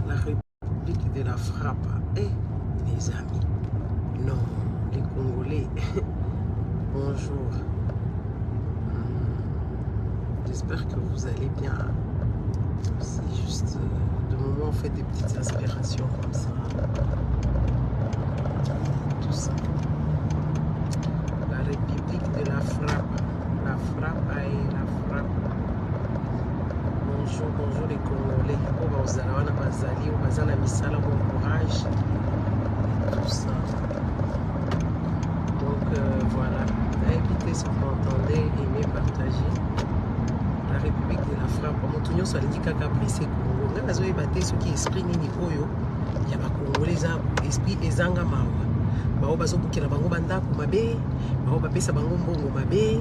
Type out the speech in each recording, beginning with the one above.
La République de la Frappe. Eh, les amis. Non, les Congolais. Bonjour. J'espère que vous allez bien. C'est juste de moment on fait des petites inspirations comme ça. Tout ça. La République de la Frappe. La Frappe et la Frappe. Bonjour, bonjour les Congolais. Oyo bazala wana bazali, oyo baza na misala, bon courage. Et tout ça. Donc voilà. Nayebi si vous m'entendez, aimez, partagez. La République de la Frappe. Moto nyonso alingi kaka briser Congo. Ngai nazoyeba te soki esprit nini oyo ya bakongole eza esprit ezanga mawa. Bao bazobukela bango bandako mabe, bao bapesa bango mbongo mabe,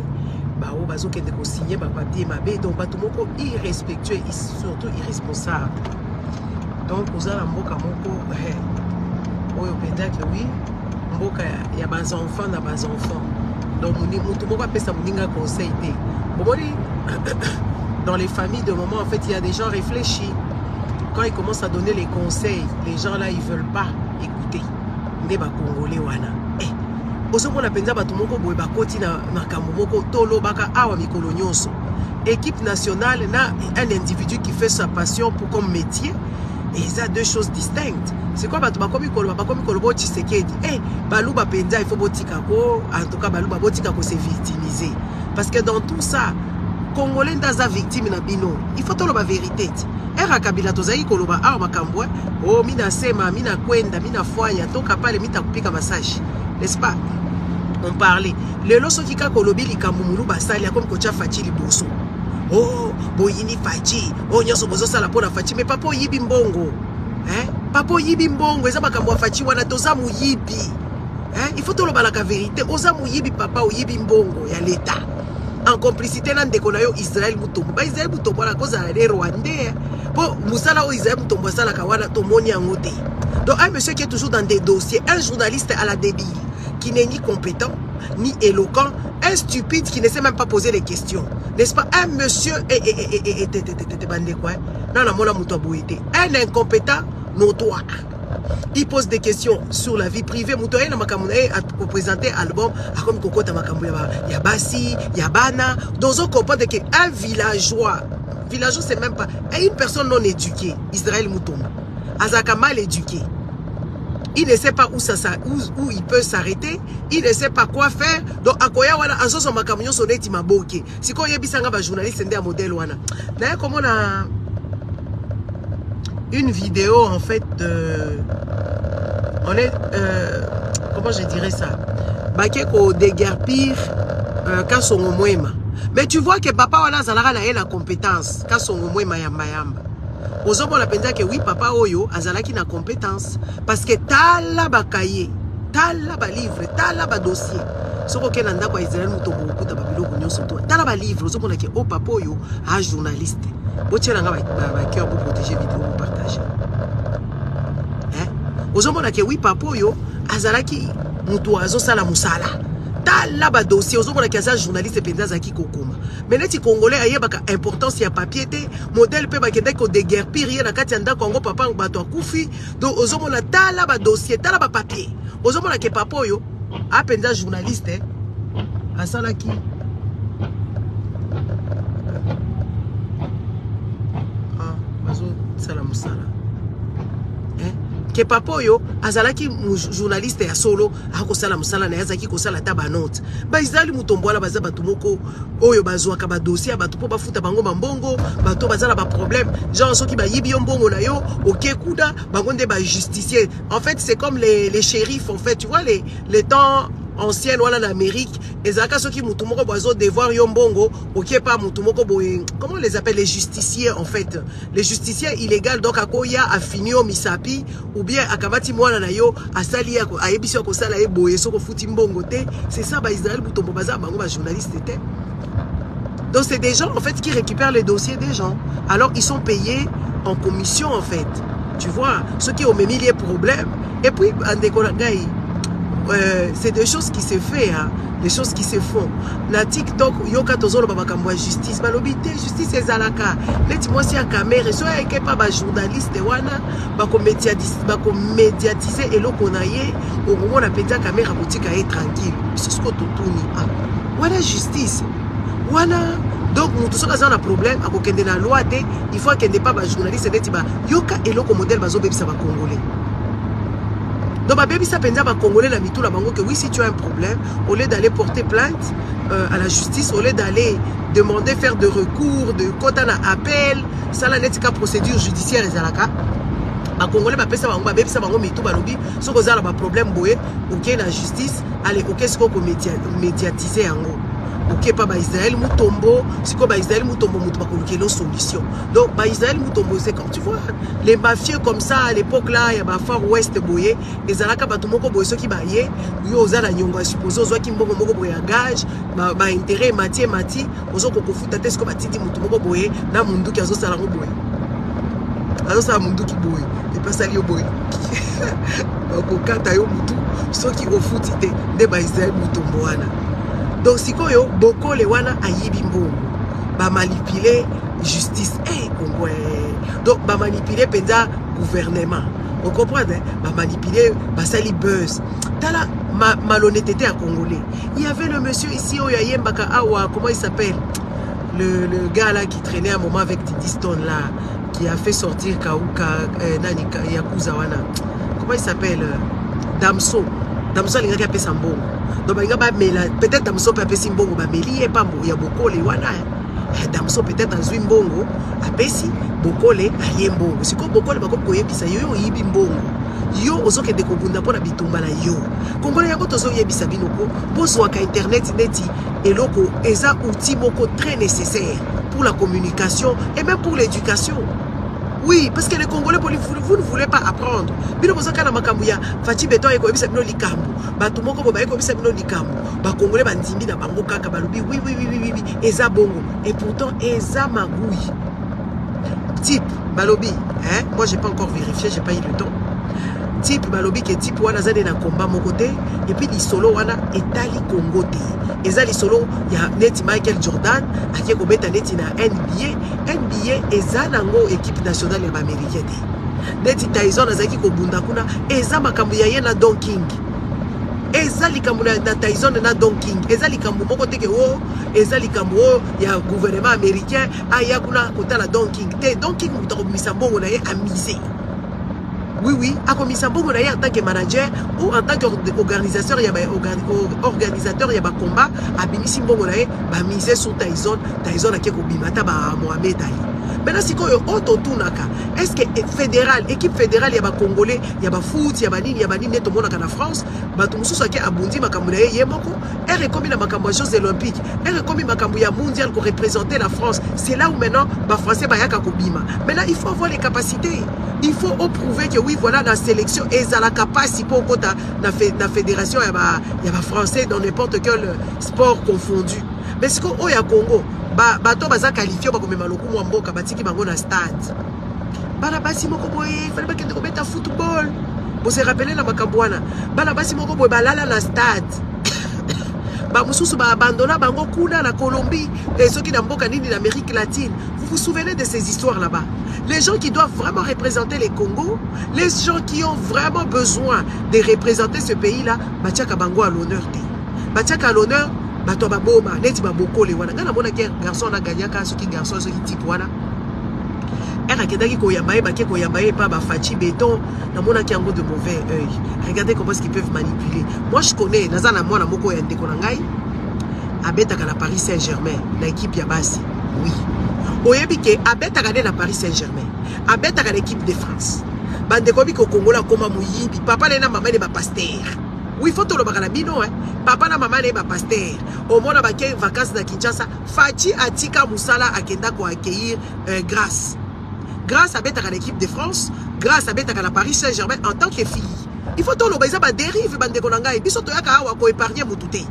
bao bazokende kosigner bapapier mabe. Donc bato moko irrespectueux et surtout irresponsable. Donc oza na mboka moko oyo mpenza ke oui, mboka ya bazenfant na bazenfant. Donc motu moko apesa moninga conseil te. Bomoni, dans les familles de moment, en fait, il y a des gens réfléchis. Quand ils commencent à donner les conseils, les gens là, ils veulent pas écouter. Nde bakongole wana, eh, ozomona mpenza bato moko boye bakoti na makambo moko. Tolobaka awa mikolo nyonso, équipe nationale na un individu qui fait sa passion pour comme métier, eza deux choses distinctes. C'est quoi? Bato bakomi koloba o Tshisekedi, eh, baluba mpenza, il faut botika ko, en tout cas baluba, botika ko se victimiser, parce que dans tout ça, Congolais nde aza victime na bino. Il faut toloba vérité ti ere Kabila. Tozalaki koloba awa makambo o mina sema mina kwenda mina fwanya toka pale mita kupika massage, n'est-ce pas? On parlait. Lelo soki kaka olobi likambo molu basali, akomi kotya Fatshi liboso. Oh, boyini Fatshi, oyo nyonso bozosala mpo na Fatshi. Mais papa, oyibi mbongo, hein? Papa, oyibi mbongo. Eza makambo ya Fatshi wana, toza moyibi, hein? Il faut tolobalaka vérité. Oza moyibi, papa, oyibi mbongo ya l'État en complicité na ndeko na yo Israel Mutombo. Ba Israel Mutombo wana kozala ne Rwandais, mpo mosala oyo Israel Mutombo asalaka wana, tomoni yango te. Donc un monsieur qui est toujours dans des dossiers, un journaliste à la débile, qui n'est ni compétent ni éloquent, un stupide qui ne sait même pas poser les questions, n'est-ce pas? Un monsieur et bandeko, non, namona moto aboye te, un incompétent notoire. Il pose des questions sur la vie privée. Moto aye na makambo na ye koprésente album, akomi kokota makambo ya basi, ya bana. Donc ozo comprendre que un villageois, villageois c'est même pas une personne non éduquée, Israël Mutombo azalaka mal éduqué. Il ne sait pas où, ça, où il peut s'arrêter, il ne sait pas quoi faire. Donc akoya wana, azozwa makambo nyonso neti maboke. Sikoyo oyebisanga, bajournaliste nde ya modèle wana, naye komona une vidéo en fait de on est comment je dirais ça, bake kodéguerpir Kasongo Mwema. Mais tu vois que papa wana azalaka na ye na compétence. Kasongo Mwema yambayamba, ozomona mpenza ke oui, papa oyo azalaki na compétence, parce que tala bacahier, tala balivre, tala badossier. Soki okei na ndako ya Israel moto, bokokuta babiloko nyonso to tala balivre, ozomona ke o papa oyo a journaliste. Botielanga bacœur, boprotéger vidéo, bopartage. Ozomona ke oui, papa oyo azalaki moto azosala mosala. Tala badossier, ozomona ke aza journaliste mpenza, azalaki kokoma. Mais neti Congolais ayebaka importance ya papier te, modèle mpe bakendaki kodéguerpir ye na kati ya ndako yango, papa bato akufi. Donc ozomona, tala badossier, tala bapapier, ozomona ke papa oyo apenza journaliste asalaki. Ah, bazosala mosala, eh? Ke papa oyo azalaki journaliste ya solo, akosala mosala na ye, azalaki kosala ata banote. Baisraeli Mutombo wana baza bato moko oyo bazwaka badossier ya bato mpo bafuta bango bambongo. Bato baza na baproblème, genre soki bayibi yo mbongo na yo, oke kuna, bango nde bajusticier. En fait, c'est comme les shérifs en fait, tu vois, les temps ancienne wana na Amérique. Ezalaka soki mutu moko boye azodevoir yo mbongo, okie pa mutu moko boye, comment on les appelle, les justiciers en fait, les justiciers illégal. Donc akoya, afini yo misapi, ou bien akamati mwana na yo, asali ye, ayebisi yo akosala ye boye soki ofuti mbongo te. C'est ça. Baisrael Mutombo baza bango bajournaliste te. Donc c'est des gens en fait qui récupèrent les dossiers des gens. Alors ils sont payés en commission en fait, tu vois, ceux qui ont mis les problèmes. Et puis andeko na ngai, C'est des choses qui se fait, hein, des choses qui se font na TikTok. Yoka, tozoloba makambo ya justice, balobi te justice ezalaka neti mwasi ya Kamerhe. So ayeke pa bajournaliste wana, bakomédiatise eloko na ye, okomona mpenza Kamerhe akotika ye tranquille. Biso siko totuni: ah, wana justice wana? Donc moto soki aza na problème, akokende na loi te, il faut akende pa bajournaliste neti bayoka eloko modèle bazobebisa bacongolais. Donc babebisa mpenza bacongolais na mitu na bango que oui, si tu as un problème, au lieu d'aller porter plainte à la justice, au lieu d'aller demander, faire de recours, de kota na appel, sala neti ka procédure judiciaire ezalaka, bacongolais bapesa bango, babebisa bango mitu. Balobi soki oza na baproblème boye, okei na justice, ale okei sikoyo komédiatise yango, oke pa baisrael Mutombo. Sikoyo baisrael Mutombo, moto bakolukela solution. Donc baisrael Mutombo, c'est comme, tu vois, les mafieux comme ça à l'époque là ya bafar West boye. Ezalaka bato moko boye, soki baye, yo oza na niongo ya, suppose ozwaki mbongo moko boye ya gage, baintérêt emati, emati, ozokoka kofuta te. Sikoyo batindi motu moko boye na munduki, azosala yango boye, azosala munduki boye, epasali yo boye, bakokata yo mutu soki ofuti te. Nde baisrael Mutombo wana. Donc sikoyo Bokole wana ayibi mbongo, bamanipule justice. Hey, Congo! Donc bamanipule mpenza gouvernement, ocomprendre? Bamanipule, basali buzz. Tala malhonnêteté ya congolais. Il y avait le monsieur ici oyo ayembaka awa, comment il s'appelle, le gars là qui traînait un moment avec Didi Stone là, qui a fait sortir Kauka, nani, Yakuza wana, comment il s'appelle, Damso. Damso alingaki apesa mbongo, donc balinga bamela. Peut-être Damso mpe apesi mbongo, bameli ye pambo ya Bokole wana. Damso peut-être azwi mbongo, apesi Bokole, alie mbongo. Sikoyo Bokole bakoki koyebisa yo: yo oyibi mbongo, yo ozokende kobunda mpo na bitumba na yo. Kongole yango tozoyebisa bino ko bozwaka internet neti eloko eza outil moko très nécessaire pour la communication et même pour l'éducation. Oui, parce que les Congolais, vous ne voulez pas apprendre. Bino bozaka na makambo ya Fatshi Béton, aye koyebisa bino likambo, bato moko bo baye koyebisa bino likambo, bacongolais bandimbi na bango kaka, balobi: Oui, eza bongo." Et pourtant eza magouille. Type balobi, hein, moi j'ai pas encore vérifié, j'ai pas eu le temps. Type balobi ke type wana aza nde na komba moko te, et puis lisolo wana etali Congo te. Eza lisolo ya neti Michael Jordan ake kobeta neti na NBA. NBA eza nango équipe nationale ya baaméricain te. Neti Tyson azalaki kobunda kuna, eza makambo ya ye na Don King. Eza likambo na Tyson na Don King. Eza likambo moko teke o eza likambo oyo ya gouvernement américain aya kuna kotala Don King te. Don King moto akobimisa mbongo na ye, amise. Oui, akomisa mbongo na ye en tant que manager ou en tant que organisateur ya bacombat. Abimisi mbongo na ye, bamise sur Tyson. Tyson ake kobima ata ba Mohamed Ali. Maintenant sikoyo oyo totunaka: est ce que fédéral, équipe fédérale ya bacongolais ya bafoot, ya banini, ya banini, nde tomonaka na France, bato mosusu ake abundi makambo na ye ye moko, ere ekomi na makambo ya Jeux olympiques, ere ekomi makambo ya mondial, koreprésenter la France, c'est là où maintenant bafrançais bayaka kobima. Maintenant il faut avoir les capacités, il faut prouver que oui, voilà, na sélection ezalaka mpasi mpo okota na fédération ya bafrançais dans n'importe quel sport confondu. Mais sikoyo oyo ya Congo, bato baza qualifié, bakomema lokumu ya mboka, batiki bango na stade. Bana basi moko boye fallait bakende kobeta football, bose rappeler na makambo wana. Bana basi moko boye balala na stade, bamosusu baabandona bango kuna na Colombie, soki na mboka nini na Amérique latine. Vous vous souvenez de ces histoires là-bas? Les gens qui doivent vraiment représenter les Congo, les gens qui ont vraiment besoin de représenter ce pays là, batiaka bango à l'honneur te. Batiaka à l'honneur bato ya baboma neti babokole wana. Ngai namonaki garçon wana ganyaka, soki garçon, soki type wana, ere akendaki koyamba ye, bake koyamba ye epa baFatshi Béton, namonaki yango de mauvais œil. Regardez comment est-ce qu'ils peuvent manipuler. Moi je connais, naza na mwana moko ya ndeko na ngai abetaka na Paris Saint-Germain na équipe ya basi. Oui, oyebi ke abetaka nde na Paris Saint-Germain, abetaka na équipe de France. Bandeko, oyebi kokongola akoma moyibi. Papa na ye na mama ne bapasteur. Oui, faut tolobaka na bino, eh. Papa na mama na ye bapasteur. Omona bake vacances na Kinshasa, Fatshi atika mosala, akenda koaccueillir Grâce. Grâce abetaka na équipe de France, Grâce abetaka na Paris Saint-Germain en tant que fille. Il faut toloba, eza badérive. Bandeko na ngai, biso toyaka awa koépargne motu te.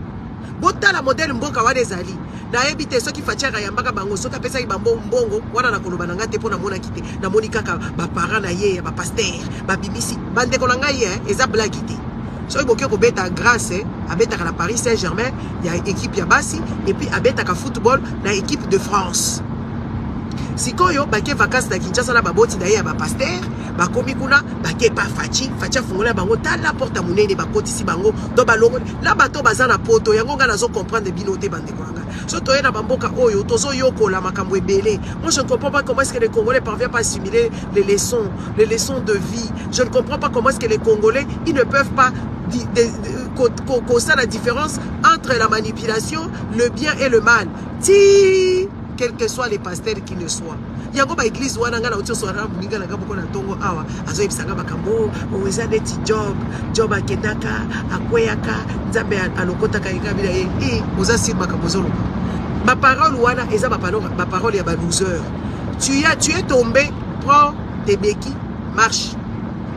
Botala modèle mboka wana ezali. Nayebi te soki Fatshi ayambaka bango, soki apesaki bango mbongo wana. Na koloba na ngai te, mpo namonaki te. Namoni kaka baparent na ye ya bapasteur babimisi. Bandeko na ngai, eza blague te. Soki boke kobeta, Grâce abetaka na Paris Saint Germain ya équipe ya basi, et puis abetaka football na équipe de France. Sikoyo bake vacances na Kinshasa na baboti na ye ya bapasteur. Bakomi kuna, bake pa Fatshi. Fatshi afungola bango, tala porte monene, bakotisi bango. Donc balongoli na bato baza na poto. Yango ngai nazocomprendre bino te, bandeko na ngai. So toye na bamboka oyo, tozoyokola makambo ebele. Moi, je ne comprends pas comment est-ce que les Congolais parviennent pas à assimiler les leçons de vie. Je ne comprends pas comment est-ce que les Congolais, ils ne peuvent pas kosala la différence entre la manipulation, le bien et le mal, ti quel que soit les pasteurs qui ne soient. Yango baéglise wana, ngai nauti oswara moninga na ngai moko na ntongo awa, azoyebisanga makambo oyo eza neti Job. Job akendaka, akweyaka, Nzambe alokotaka ekabi na ye. E oza sur makambo ozoloba, baparole wana eza baparole ya baloser. Tu es tombé, prends tes béquilles, marche.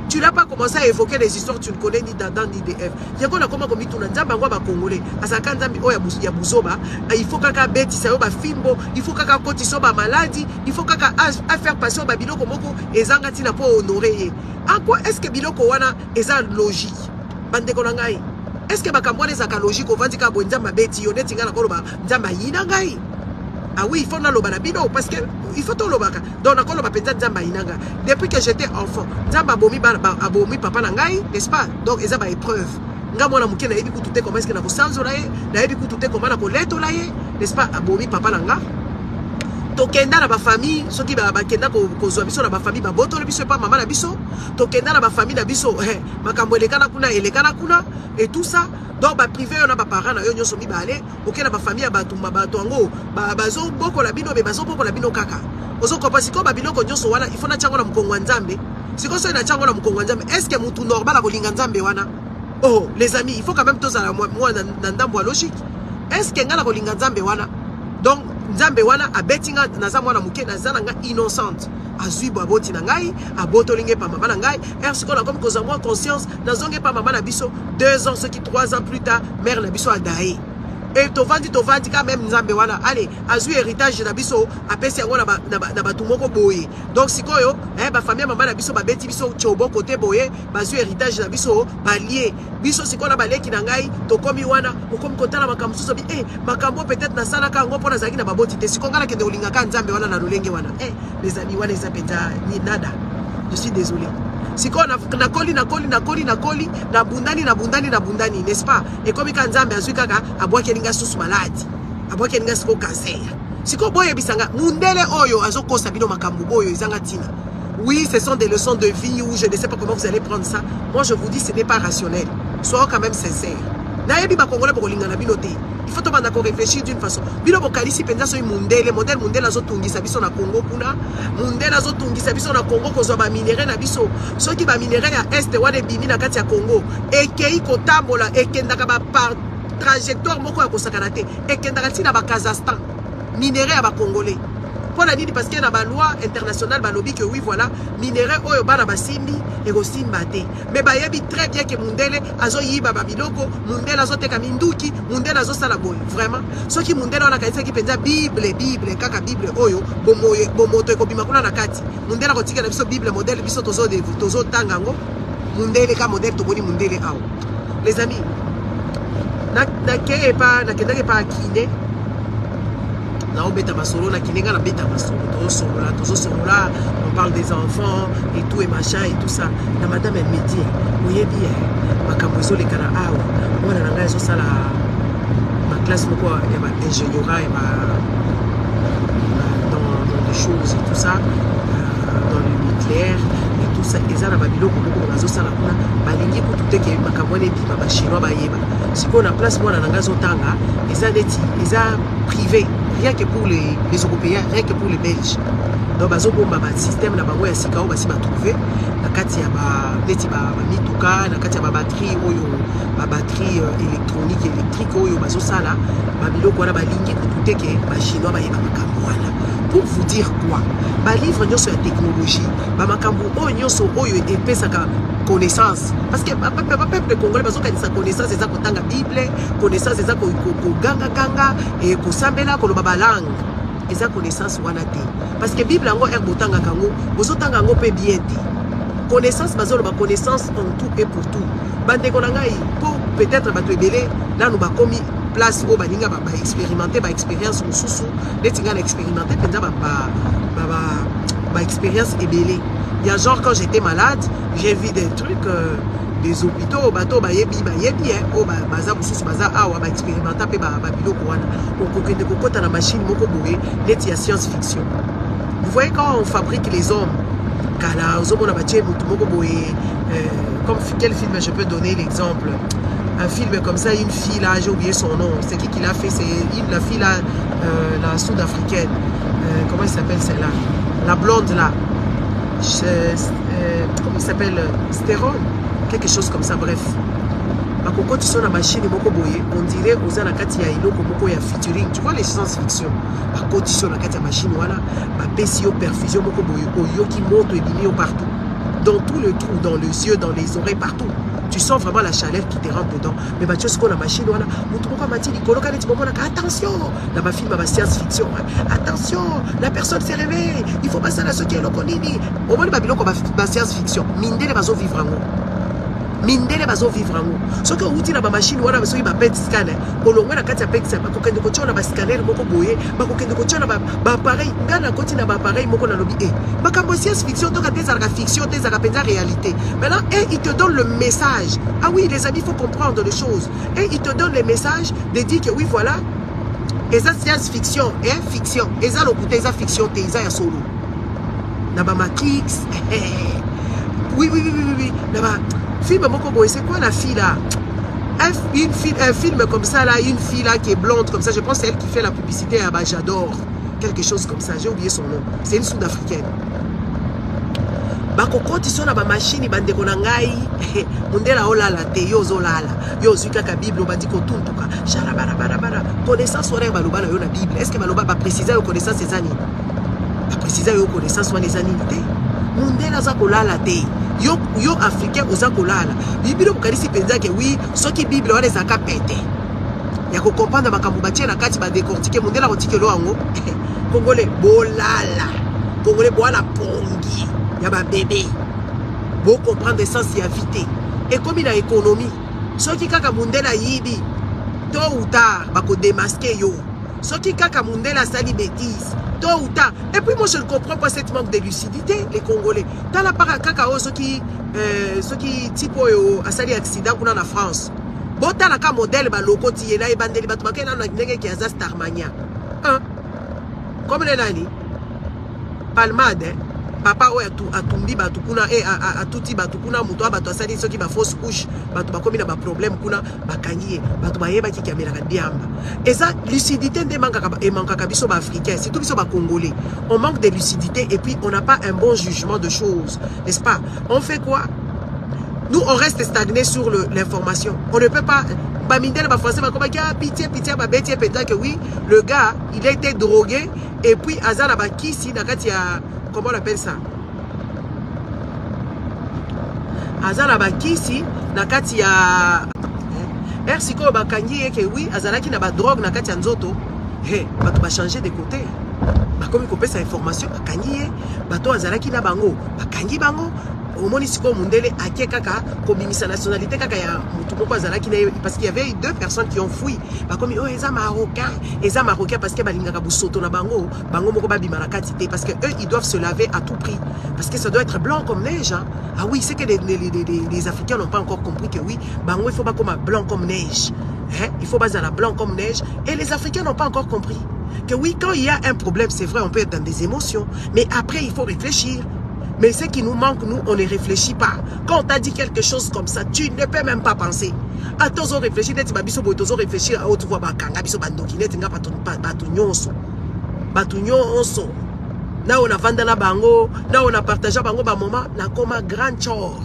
Tu n'as pas commencé à évoquer les histoires, tu ne connais ni d'Adam ni de Ève. Yango nakoma komituna, Nzambe yango ya bakongolais azalaka Nzambe oyo ya buzoba? Il faut kaka abetisa yo bafimbo, il faut kaka akotisa yo bamaladi, il faut kaka afaire passer yo babiloko moko ezanga ntina mpo honore ye. En quoi est ce que biloko wana eza logique, bandeko na ngai? Est ce que makambo wana ezalaka logique? Ovandi kaka boye, Nzambe abeti yo. Neti ngai nakoloba Nzambe ayina ngai. Ah oui, il faut naloba na bino, parce que il faut tolobaka. Donc nakoloba mpenza, Nzambe ayina ngai depuis que j'étais enfant. Nzambe abomi, abomi papa na ngai, n'est-ce pas? Donc eza baépreuve. Nga mwana moke, nayebi kutu te comment est-ce que nakosanzola ye, nayebi kutu te comment nakoletola ye, n'est-ce pas? Abomi papa na nga. Tokenda na bafamille, soki bakenda kozwa biso na bafamille, babotoli biso epa mama na biso. Tokenda na bafamille na biso, makambo elekana kuna, elekana kuna et tout ça. Donc baprivé yo na baparent na yo nyonso mibale. Oke na bafamille ya bato, bato yango bazobokola bino, me bazobokola bino kaka ozokopa. Sikoyo babiloko nyonso wana, il faut natia yango na mokongo ya Nzambe. Sikoyo soki natia yango na mokongo ya Nzambe, est ce que mutu normal akolinga Nzambe wana? Oh les amis, il faut quand même tozala mwa na ndambo ya logique. Est ce que ngai nakolinga Nzambe wana? Donc Nzambe wana abeti nga, naza mwana moke, naza na nga innocente, azwi baboti na ngai, abotoli ngai epa mama na ngai. Ere sikoyo nakomi kozwa mwa conscience, nazongi epa mama na biso. 2 ans soki 3 ans plus tard, mère na biso adaye. E tovandi, tovandi ka même Nzambe wana. Ale azwi héritage na biso, apesi yango na bato moko boye. Donc sikoyo bafamille ya mama na biso babeti biso tiobo te boye, bazwi héritage na biso, balie biso. Sikoyo na baleki na ngai tokomi wana, okomi kotala makambo mosusu bi makambo peut-être nasalaka yango mpo nazalaki na baboti te. Sikoyo ngai nakende kolingaka Nzambe wana na lolenge wana? Les amis, wana eza mpenza nada. Je suis désolé. Sikoyo nakoli, nakoli, nakoli, nakoli, nabundani, nabundani, nabundani, n'est-ce pas? Ekomi ka Nzambe azwi kaka, abwakeli nga susu maladi, abwakeli nga sikoyo cancer. Sikoyo boyebisanga, mundele oyo azokosa bino makambo oyo ezanga ntina. Oui, ce sont des leçons de vie ou je ne sais pas comment vous allez prendre ça. Moi, je vous dis, ce n'est pas rationnel. Soyons quand même sincères. Nayebi bakongolais bokolingana bino te. Il faut tobanda koréfléchir d'une façon. Bino bokanisi mpenza soki mundele, modèle mundele azotungisa biso na Congo kuna, mundele azotungisa biso na Congo, kozwa baminerais na biso. Soki baminerais ya Est wana ebimi na kati ya Congo, ekei kotambola, ekendaka bapar trajectoire moko ya kosakana te, ekendaka ntina bakazakhstan, minerais ya bacongolais. Mpo na nini? Parce que na baloi internationale balobi ke oui, voilà, minerais oyo bana basimbi ekosimba te. Mais bayebi très bien ke mundele azoyiba babiloko, mundele azoteka minduki, mundele azosala boye. Vraiment, soki mundele wana akanisaki mpenza Bible, Bible kaka Bible oyo bomoto ekobima kuna na kati, mundele akotikela biso Bible modèle biso tozotanga yango? Mundele ka modèle tomoni mundele awa. Les amis, nake epa, nakendaki epa akine, naobeta masolo na kine. Nga nabeta masolo, tozosolola, tozosolola, on parle des enfants et tout et machin et tout ça. Na madame, elle me dit: oyebi makambo ezoleka na awa, mwana na ngai azosala baclasse moko ya baingénierat ya ba dans des choses et tout ça, dans le nucléaire et tout ça. Eza na babiloko moko bazosala kuna, balingi kutu te ke makambo wana ebima, bachinois bayeba. Sikoyo na place mwana na ngai azotanga, eza neti eza privé, rien que pour les Européens, rien que pour les Belges. Donc bazobomba basystème na bango ya sika oyo basi batrouve na kati ya neti bamituka, na kati ya babatterie oyo, babatterie électronique, électrique oyo bazosala babiloko wana. Balingi kutu te ke bachinois bayeba makambo wana. Pour vous dire quoi? Balivre nyonso ya technologie, bamakambo oyo nyonso oyo epesaka connaissance, parce que bapeuple congolais bazokanisa connaissance eza kotanga Bible, connaissance eza kogangaganga, kosambela, koloba balangue. Eza connaissance wana te, parce que Bible yango, ere botangaka yango, bozotanga yango mpe bien te. Connaissance, bazoloba connaissance en tout et pour tout. Bandeko na ngai, po peut-être bato ebele nanu bakomi place oyo baninga baexpérimente ba baexpérience mosusu. Neti ngai na expérimente mpenza baexpérience ebele ya genre, quand j'étais malade, j'ai vu des trucs, des hôpitaux. Bato bayebi, bayebi oyo baza mosusu, baza awa, baexpérimenta mpe babiloko wana. Okokende kokɔta na machine moko boye neti ya science fiction. Vous voyez, quand on fabrique les hommes, kala ozomona batie motu moko boye, comme quel film je peux donner l'exemple? Un film comme ça, une fille là, j'ai oublié son nom. C'est qui l'a fait? C'est la fille là, la sud-africaine, comment il s'appelle celle-là, la blonde là, comment il s'appelle, Stérone, quelque chose comme ça. Bref, bakokotisa na machine moko boye, on dirait oza na kati ya eloko moko ya featuring, tu vois, les science fiction. Bakotisi yo na kati ya machine wana, bapesi yo perfusion moko boye, oyoki moto ebimi yo partout, dans tout le trou, dans les yeux, dans les oreilles, partout. Tu sens vraiment la chaleur qui te rentre dedans. Mais batie sikoyo na machine wana, motu moko amati likolo ka neti bomonaka, attention, na bafilm ya bascience fiction, attention, la personne se réveille, il faut basala soki eloko nini. Omoni babiloko bascience fiction, mindele bazovivre yango, mindele bazovivre yango. Soki owuti na bamachine wana, soki baPET scan, olongwe na kati ya PET scan, bakokende kotia na bascanner moko boye, bakokende kotia na baappareil. Ngai nakoti na baappareil moko, nalobi e makambo ya science fiction toka te, ezalaka fiction te, ezalaka mpenza réalité. Maintenant, et il te donne le message. Ah oui, les amis, il faut comprendre les choses. Et il te donne le message de dire que oui, voilà, eza science fiction e fiction, eza lokuta, eza fiction te, eza ya solo. Na bamatrix, oui, na ba film moko boye, c'est quoi la fille là, un film comme ça là, une fille là qui est blonde comme ça, je pense c'est elle qui fait la publicité à bah, j'adore, quelque chose comme ça, j'ai oublié son nom, c'est une Sud-Africaine. Bakokotisa na bamashini. Bandeko na ngai, mondele aolala te, yo ozolala, yo ozwi kaka Bible, obandi kotuntuka shara barabarabara. Connaissance wana ya baloba na yo na Bible, est ce que baloba, baprécisa yo connaissance eza nini? Baprécisa yo connaissance wana eza nini te. Mondele aza kolala te, yo, yo Africain oza kolala. Bino bokanisi mpenza ke oui, soki Bible wana ezalaka pete ya kocomprendre, makambo batie na kati, badécortiquer, mondele akotikelo yango. Congolais bolala, Congolais boala pongi ya babebe, bocomprendre essence ya vie te. Ekomi na économie, soki kaka mondele ayibi, tôt ou tard bakodémasquer yo. Soki kaka mondele asali bêtise, tôt ou tard. Et puis moi, je ne comprends pas cette manque de lucidité, les Congolais. Tala paka kaka oyo, soki type oyo asali accident kuna na France, botalaka modèle balokoti ye na ebandeli, bato bakei nano na ndenge ke aza starmania, comme le nani, Palmade, eh? Papa oyo atumbi bato kuna e atuti bato kuna, moto oyo bato asali soki bafausse couche, bato bakomi na baproblème kuna, bakangi ye. Bato bayebaki ke amelaka diamba. Eza lucidité nde emankaka biso baafricain, surtout biso bacongolais. On manque de lucidité et puis on n'a pas un bon jugement de choses, n'est-ce pas? On fait quoi? Nous, on reste stagné sur l'information, on ne peut pas. Bamindele, bafrançais bakomaki: ah, pitié, pitié. Babeti ye mpenza que oui, le gars, il a été drogué et puis aza na bakisi na kati ya, comment on appelle ça, aza na bakisi na kati ya r. Sikoyo bakangi ye ke oui, azalaki na badrogue na kati ya nzoto. He, bato bachange de côté, bakomi kopesa information, bakangi ye, bato azalaki na bango bakangi bango. Omoni sikoyo mondele ake kaka kobimisa nationalité kaka ya motu moko azalaki na ye, parce qu'il y avait deux personnes qui ont fui. Bakomi oyo eza Marocain, eza Marocain, parce que balingaka bosoto na bango, bango moko babima na kati te, parce que eux, ils doivent se laver à tout prix, parce que ça doit être blanc comme neige, hein? Ah oui, c'est que les Africains n'ont pas encore compris que oui, bango, il faut bakoma blanc comme neige, hein? Il faut bazala blanc comme neige. Et les Africains n'ont pas encore compris que oui, quand il y a un problème, c'est vrai, on peut être dans des émotions, mais après, il faut réfléchir. Mais ce qui nous manque, nous, on ne réfléchit pas. Quand on t'a dit quelque chose comme ça, tu ne peux même pas penser. Ata ozo réfléchir, neti babiso boye tozo réfléchir à haute voix, bakanga biso bandoki. Neti nga, bato, bato nyonso, bato nyonso na oyo navanda na bango, na oyo na partage bango bamoma, nakoma grand tchor.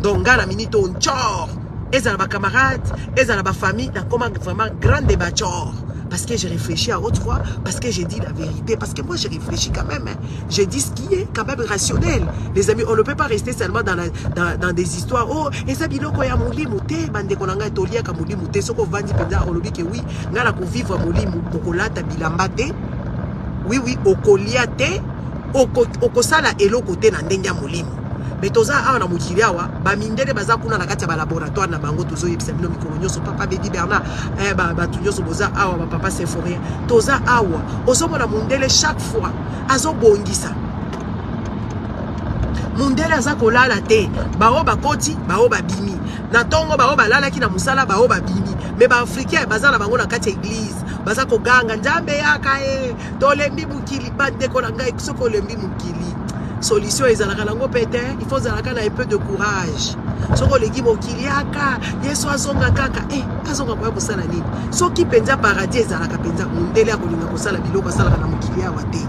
Donc nga na minute oyo ntchor, ezala bacamarade, ezala bafamille, nakoma vraiment grand débat tchor, parce que j'ai réfléchi à haute voix, parce que j'ai dit la vérité, parce que moi j'ai réfléchi quand même, hein. J'ai dit ce qui est quand même rationnel. Les amis, on ne peut pas rester seulement dans des histoires. Oh, eza biloko ya molimo te, bandeko na ngai, toliaka molimo te. Soko ovandi mpenza, olobi ke oui, ngai na kovivre molimo, okolata bilamba te, oui, okolia te, okosala eloko te na ndenge ya molimo. Mais toza awa na mokili awa, bamindele baza kuna na kati ya balaboratoire na bango. Tozoyebisa bino mikolo nyonso, papa Bedi Bernard, eh, bato nyonso boza awa, bapapa Symphorien, toza awa. Ozomona mundele chaque fois azobongisa. Mundele aza kolala te. Bao bakoti, bao babimi na ntongo, bao balalaki na mosala, bao babimi. Mais baafricain baza na bango na kati ya église, baza koganga: "Nzambe, yaka ye, tolembi mokili." Bandeko na ngai, soki olembi mokili, solution ezalaka nango mpe te. Il faut ozalaka na un peu de courage. Soki olingi mokili, yaka, Yesu azonga kaka. E azonga koya kosala nini? Soki mpenza paradis ezalaka mpenza, mundele akolinga kosala biloko asalaka na mokili awa te,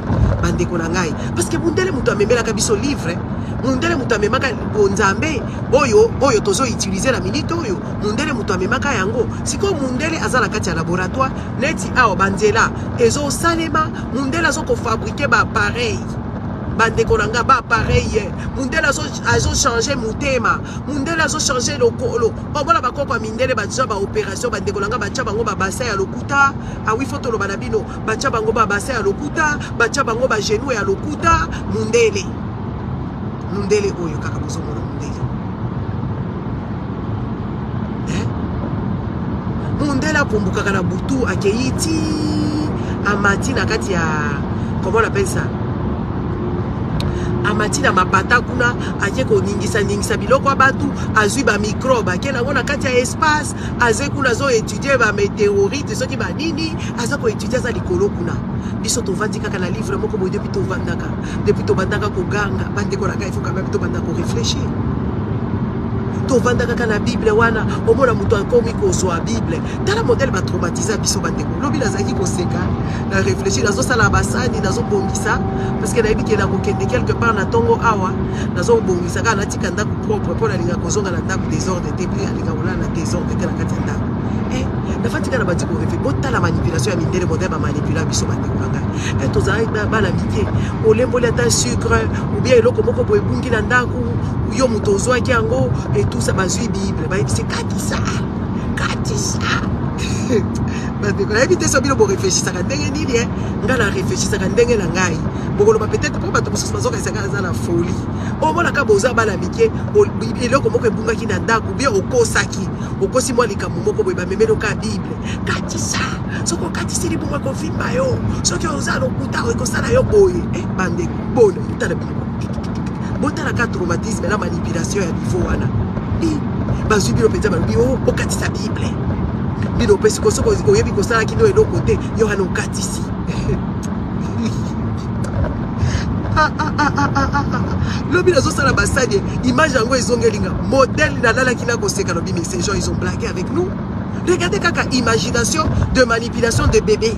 bandeko na ngai. Parce que mundele moto amemelaka biso livre, mundele moto amemaka bonzambe oyo oyo tozoutiliser na minute oyo, mundele moto amemaka yango. Sikoyo mundele aza na kati ya laboratoire neti awa, banzela ezosalema, mundele azokofabriquer baappareil. Bandeko na nga, baappareil, mundele azochanger motema, mundele azochanger lokolo. Omona bakoko ya mindele batia baopération. Bandeko na nga, batya bango babassin ya lokuta. Awi, fo toloba na bino, batya bango babassin ya lokuta, batya bango bagenou ya lokuta. Mundele, mundele oyo kaka bozomona, mundele, eh? Mundele apumbukaka na butu, akei ti amati na kati ya, comment on appelle ça, amati na mapata kuna, ake koningisa-ningisa biloko ya bato, azwi bamicrobe, ake nango na kati ya espace, aze kuna azoétudier bamétéorite, soki banini aza koétudier, aza likolo kuna. Biso tovandi kaka na livre moko boye depuis tovandaka, depuis tobandaka koganga. Bandeko na ngai, faut quand même tobanda koréfléchir. Tovanda kaka na Bible wana, omona moto akomi kozwa Bible. Tala modèle batraumatiza biso, bandeko. Lobi nazalaki koseka na réfléchir, nazosala basani, nazobongisa, parce que nayebi ke nakokende quelque part na ntongo awa. Nazobongisa kaka, natika ndako propre, mpo nalinga kozonga na ndako désordre te, mpe alinga kolala na désordre te na kati ya ndako. Nafandi kaka na bandi koréfléchir. Botala manipulation ya mindele, modèle bamanipula biso, bandeko na ngai. Tozalaki bana mike, olemboli ata sucre ou bien eloko moko boye ebungi na ndako, yo moto ozwaki yango etusa, bazwi Bible, bayebisi: "Katisa, katisa." Bandeko, nayebi te so bino boréfléchisaka ndenge nini. E ngai na réfléchisaka ndenge na ngai. Bokoloba peut-être mpo bato mosusu bazokanisaka aza na folie. Omonaka boza bana mike, eloko moko ebungaki na ndako, bien okosaki, okosi mwa likambo moko boye, bamemeli oka Bible: "Katisa, soki okatisi, libungo ekovimba yo, soki oza lokuta, ekosala yo boye." E bandeko, bona tala bino, botalaka traumatisme na manipulation ya niveau wana. Bazwi bino mpenza, balobi okatisa Bible. Bino mpe siko, soki oyebi kosalaki no eloko te, yo wana okatisi. Ah, ah, ah, lobi nazosala basani, image yango ezongelinga, modèle nalalaki na koseka. Lobi, mais ces gens, ils ont blagué avec nous. Regardez kaka imagination de manipulation de bébé.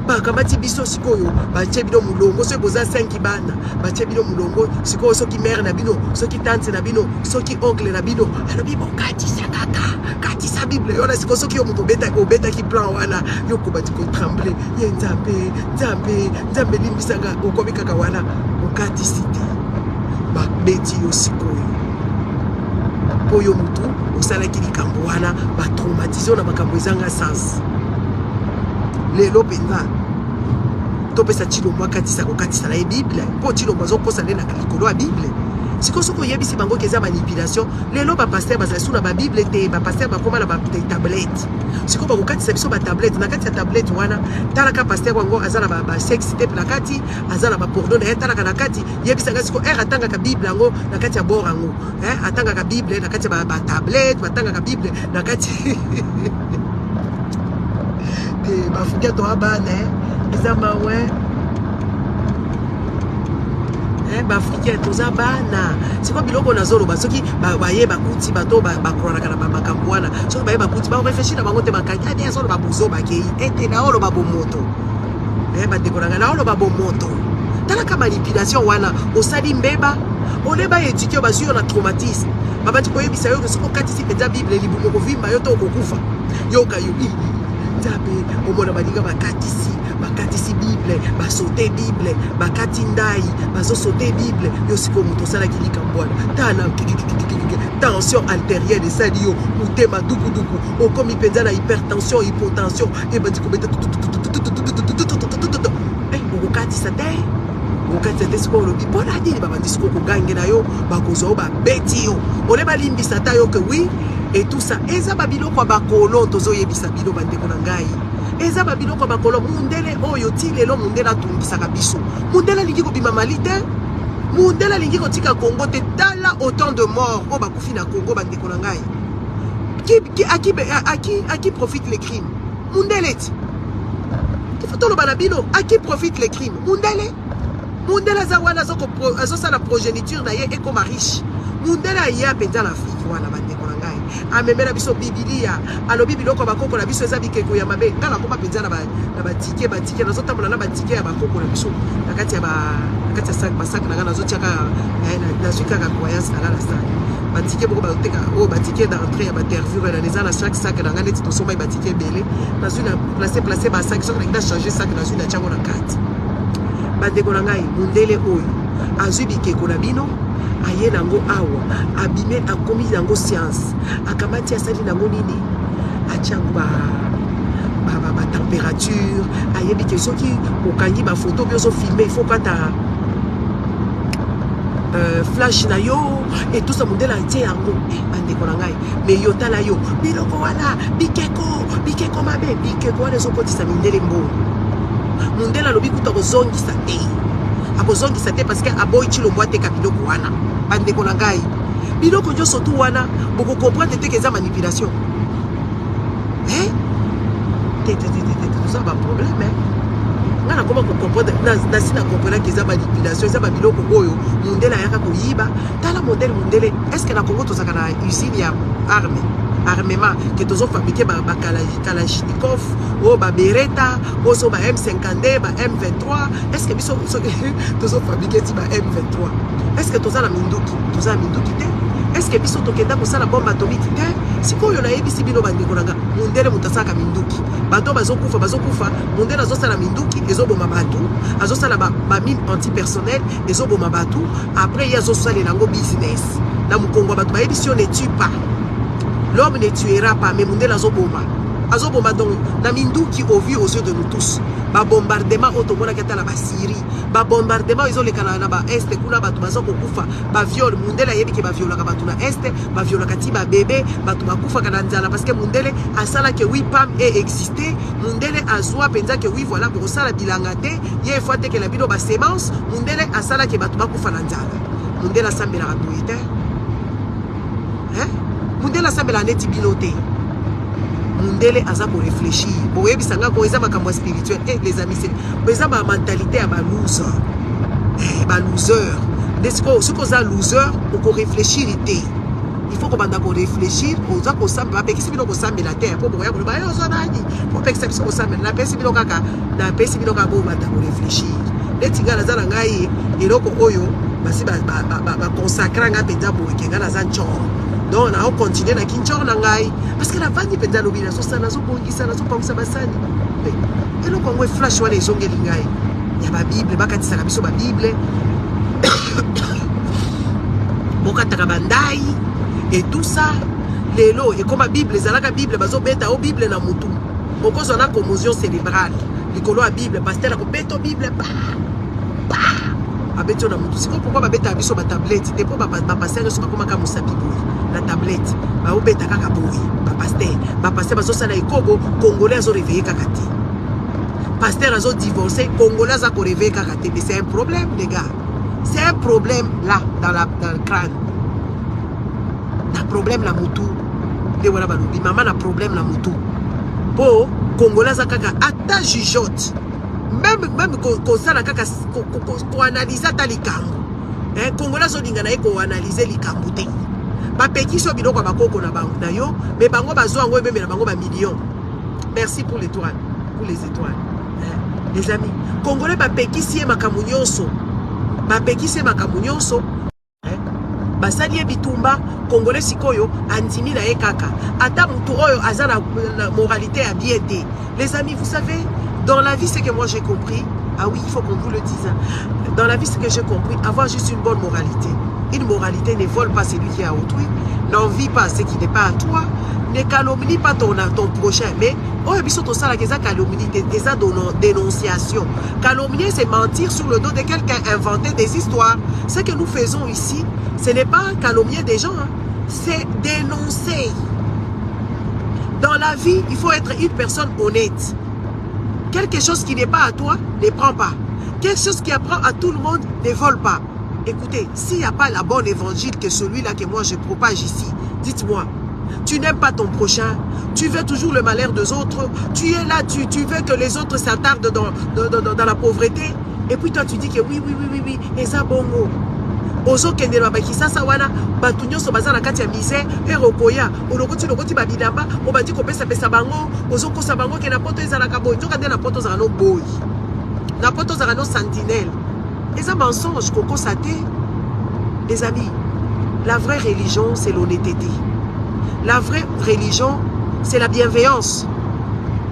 Bakamati biso sikoyo, batie bino molongo. Soki boza 5 bana, batie bino molongo sikoyo. Soki mère na bino, soki tante na bino, soki oncle na bino alobi: "Bokatisa kaka, katisa Bible." Yo na sikoyo, soki yo moto obetaki plan wana, yo kobandi kotrembler: "Ye Nzambe, Nzambe, Nzambe, limbisanga." Okomi kaka wana, okatisi te, babeti yo sikoyo mpo yo motu osalaki likambo wana. Batraumatize yo na makambo ezanga sens. Lelo mpenza topesa Tshilombo akatisa, kokatisa na ye Bible, mpo Tshilombo azokosa nde na likolo ya Bible. Sikoyo soki oyebisi bango ke eza manipulation, lelo bapasteur bazali su na babible te, bapasteur bakóma na batablette. Sikoyo bakokatisa biso batablette. Na kati ya tablette wana, talaka, pasteur yango aza na basex tape na kati, aza na baporno na ye. Talaka na kati, yebisanga sikoyo ere atangaka Bible yango na kati ya bor yango, atangaka Bible na kati ya batablette, batangaka Bible na kati. Bafukia toa bana, eza mawe. Baafricain toza bana. Sikoyo biloko nazoloba, soki baye bakuti bato bakroanaka na makambo wana, soki baye bakuti, baréfléchir na bango te, bakangi ade azoloba bozoba, akei ete naoloba bomoto. Bandeko na ngai, naoloba bomoto. Talaka manipulation wana. Osali mbeba, oleba éduquer yo, bazwi yo na traumatisme, babandi koyebisa yo soki okatisi mpenza Bible, libumu kovimba yo to okokufa. Yoka yo, Nzambe, omona baninga bakatisi, bakatisi Bible, basote Bible, bakati ndai, bazosote Bible. Yo sikoyo moto osalaki likambo wana, tala tension artérielle esali yo, motema dukuduku, okomi mpenza na hypertension, hypotension, ebandi kobeta. Okokatisa te. Okatisa te. Sikoyo olobi mpo na nini? Babandi sikoyo kogangela yo, bakozwa yo, babeti yo, ole balimbisa ata yo ke oui et tout ça. Eza babiloko ya bakolo. Tozoyebisa bino, bandeko na ngai, eza babiloko ya bakolo. Mundele oyo ti lelo, mundele atungisaka biso. Mundele alingi kobima Mali te, mundele alingi kotika Congo te. Tala autant de mort oyo bakufi na Congo, bandeko na ngai. À qui profite les crimes? Mundele ti il faut toloba na bino, à qui profite les crimes? Mundele. Mundele aza wana, azosala progéniture na ye ekoma riche. Mundele aya mpenza na Afrique wana, bandeko na ngai, amemela biso Bibilia, alobi biloko ya bakoko na biso eza bikeko ya mabe. Ngai nakoma mpenza na batike, batike, nazotambola na batike ya bakoko na biso na kati ya sac, basac na ngai nazotiaka, nazwi kaka croyance na ngai na sac. Batike moko bateka oyo, batike d'entrée ya batervure wana eza na chaque sac na ngai. Neti tosombaki batike ebele, nazwi na place place basac. Soki nalingi na change sac, nazwi na tiango na kati. Bandeko na ngai, mundele oyo azwi bikeko na bino, aye nango awa, abime, akomi yango science, akamati, asali nango nini? Atiango ba batempérature. Ayebi ke soki okangi bafoto mpe ozofilme, il faut kata flash na yo et tout ça. Mondele atie yango. Bandeko na ngai, mais yo tala yo biloko wana, bikeko, bikeko mabe, bikeko wana ezokotisa mindele mbongo. Mondele alobi kuta akozongisa te, akozongisa te, parce que aboyi Tshilombo ateka biloko wana. Bandeko na ngai, biloko nyonso tu wana, bokocomprendre te ke eza manipulation. Te, te, te, te, te, toza baproblème. Ngai nakoma kocomprendre, nasi na comprenaki eza manipulation, eza babiloko oyo mondele ayaka koyiba. Tala modèle mondele. Est ce que na Congo tozalaka na usine ya arme, armement, ke tozofabriquer bakalachnikov oyo, baberetta oyo, so ba M52, ba M23? Est ce que biso tozofabriquer ti ba M23? Est ce que toza na minduki? Toza na minduki te. Est ce que biso tokenda kosala bombe atomique te? Sikoyo nayebisi bino, bandeko na nga, mundele moto asalaka minduki. Bato bazokufa, bazokufa. Mundele azosala minduki, ezoboma bato, azosala bamine ba antipersonnel, ezoboma bato. Après ye azosalela yango business na mokongo ya bato. Bayebisi yo: "Ne tue pas, l'homme ne tuera pas." Mais mundele azoboma, azoboma. Donc na minduki, au vu aux yeux de nous tous, babombardement oyo tomonaki ata na basyrie, babombardement ezoleka na baest kuna, bato baza kokufa, baviol. Mundele ayebi ke baviolaka bato na Est, baviolaka ti babebe, bato bakufaka na nzala, parce que mundele asalaki oui, PAM e existe. Mundele azwa mpenza ke oui, voilà, bokosala bilanga te, ye efo atekela bino basemence. Mundele asalaki bato bakufa na nzala. Mundele asambelaka boye te. Mundele asambelaka neti bino te. Mundele aza korefléchir. Boyebisa nga ko eza makambo ya spirituel. Les amis, eza bamentalité ya baloser, baloser nde. Sikoyo soki oza loser, okorefléchir te. Il faut kobanda korefléchir. Oza kosambela, bapekisi bino kosambela te mpo bokoya koloba: "Yo oza nani popekisa biso kosambela?" Napesi bino kaka, napesi bino kaka bobanda korefléchir. Neti ngai naza na ngai eloko oyo basi baconsacrer ngai mpenza boye ke ngai naza ncor, donc naocontinue na kincor na ngai, parce que navandi mpenza, alobi nazosala, nazobongisa, nazopangwisa basani. Eloko yango eflash wana ezongeli ngai ya babible. Bakatisaka biso babible, bokataka bandai et tout ça. Lelo ekoma bible, ezalaka bible, bazobeta o bible na mutu, okozwa na commotion cérébrale likolo ya bible. Pasteur akobeta bible, pa pa, abeti yo na mutu. Sikoyo pourquoi babetaka biso batablette te? Mpo bapasteur nyonso bakomaka mosapi boye na tablette, baobeta kaka boye. Bapasteur bazosala ekobo, congolais azoréveiller kaka te. Pasteur azodivorce, congolais aza koréveiller kaka te. Mais c'est un problème, les gars, c'est un problème là dans le crâne, na problème na mutu. Nde wana balobi mama na problème na mutu, mpo congolais aza kaka ata jugeote, même kosala kaka koanalyse ata likambo. Congolais azolinga na ye koanalyse likambo te. Bapekisi yo biloko ya bakoko na yo, mais bango bazwa yango, ememela bango bamillion. Merci pour l'étoile, pour les étoiles, hein? Les amis, congolais bapekisi ye makambo nyonso, bapekisi ye makambo nyonso, hein? Basali ye bitumba. Congolais sikoyo andimi na ye kaka, ata motu oyo aza na moralité ya bien te. Les amis, vous savez, dans la vie, ce que moi j'ai compris, ah oui, il faut qu'on vous le dise, dans la vie, ce que j'ai compris, avoir juste une bonne moralité, une moralité: ne vole pas celui qui est à autrui, n'envie pas ce qui n'est pas à toi. Ne calomnie pas ton prochain. Mais oyo biso tosalaka eza calomnie te, eza dénonciation. Calomnier, c'est mentir sur le dos de quelqu'un, inventer des histoires. Ce que nous faisons ici, ce n'est pas calomnier des gens, hein. C'est dénoncer. Dans la vie, il faut être une personne honnête. Quelque chose qui n'est pas à toi, ne prends pas. Quelque chose qui apprend à tout le monde, ne vole pas. Écoutez, s'il n'y a pas la bonne évangile que celui-là que moi je propage ici, dites-moi, tu n'aimes pas ton prochain, tu veux toujours le malheur des autres, tu es là, tu veux que les autres s'attardent dans la pauvreté, et puis toi tu dis que oui, oui, oui, oui, oui, eza bongo. Ozokende na bakisasa wana, bato nyonso baza na kati ya misère, erokoya olokoti lokoti babilamba, obandi kopesapesa bango, ozokosa bango ke na poto ezalaka boye, nzoka nde na poto ozalaka no boyi, na poto ozalaka no sentinelle. Eza mensonge, kokosa te. Les amis, la vraie religion, c'est l'honnêteté. La vraie religion, c'est la bienveillance.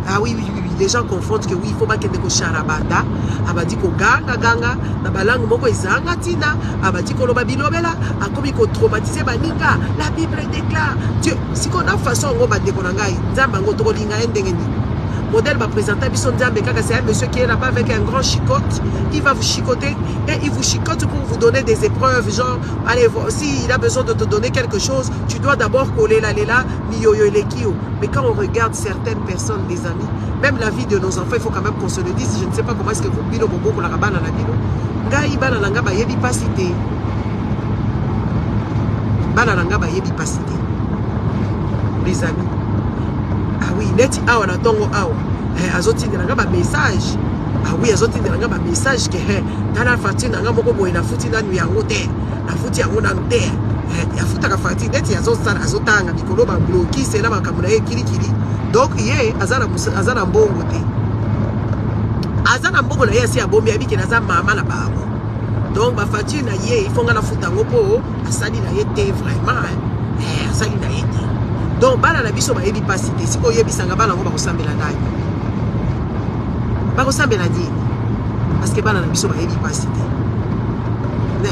Ah oui, oui, oui, oui. Les gens confondent que oui, il faut bakende kosharabanda, abandi koganga ganga na balangue moko ezanga ntina, abandi koloba bilobela, akomi kotraumatiser baninga. La Bible déclare Dieu. Sikoyo na façon yango, bandeko na ngai, Nzambe yango tokolinga ye ndenge nini? Modèle baprésenta biso Nzambe kaka, c'est un monsieur qui est là-bas avec un grand chicote. Il va vous chicoter et il vous chicote pour vous donner des épreuves, genre allez, s'il a besoin de te donner quelque chose, tu dois d'abord coller là là miyoyo elekio. Mais quand on regarde certaines personnes, les amis, même la vie de nos enfants, il faut quand même qu'on se le dise. Je ne sais pas comment est-ce que vous bino bobokolaka bana na bino. Ngai, bana na nga bayebi pasi te. Bana na nga bayebi pasi te, les amis. Ah oui, neti awa na ntongo awa, eh, azotindela nga bamessage. Ah oui, azotindela nga bamessage ke eh, tala facture na nga moko boye, nafuti nanu yango te, nafuti yango nanu te. Eh, afutaka facture neti azosala, azotanga mikolo bablokise na makambo na ye kilikili. Donc ye aza na mbongo te, aza na mbongo na ye asi abombi, ayebi ke naza mama na bango. Donc bafacture na ye, il faut nga nafuta yango mpo asali na ye te vraiment, eh, asali na ye te. Donc bana na biso bayebi mpasi te. Sikoyo oyebisanga, bana yango bakosambela nani? Bakosambela nini? Parce que bana na biso bayebi mpasi te.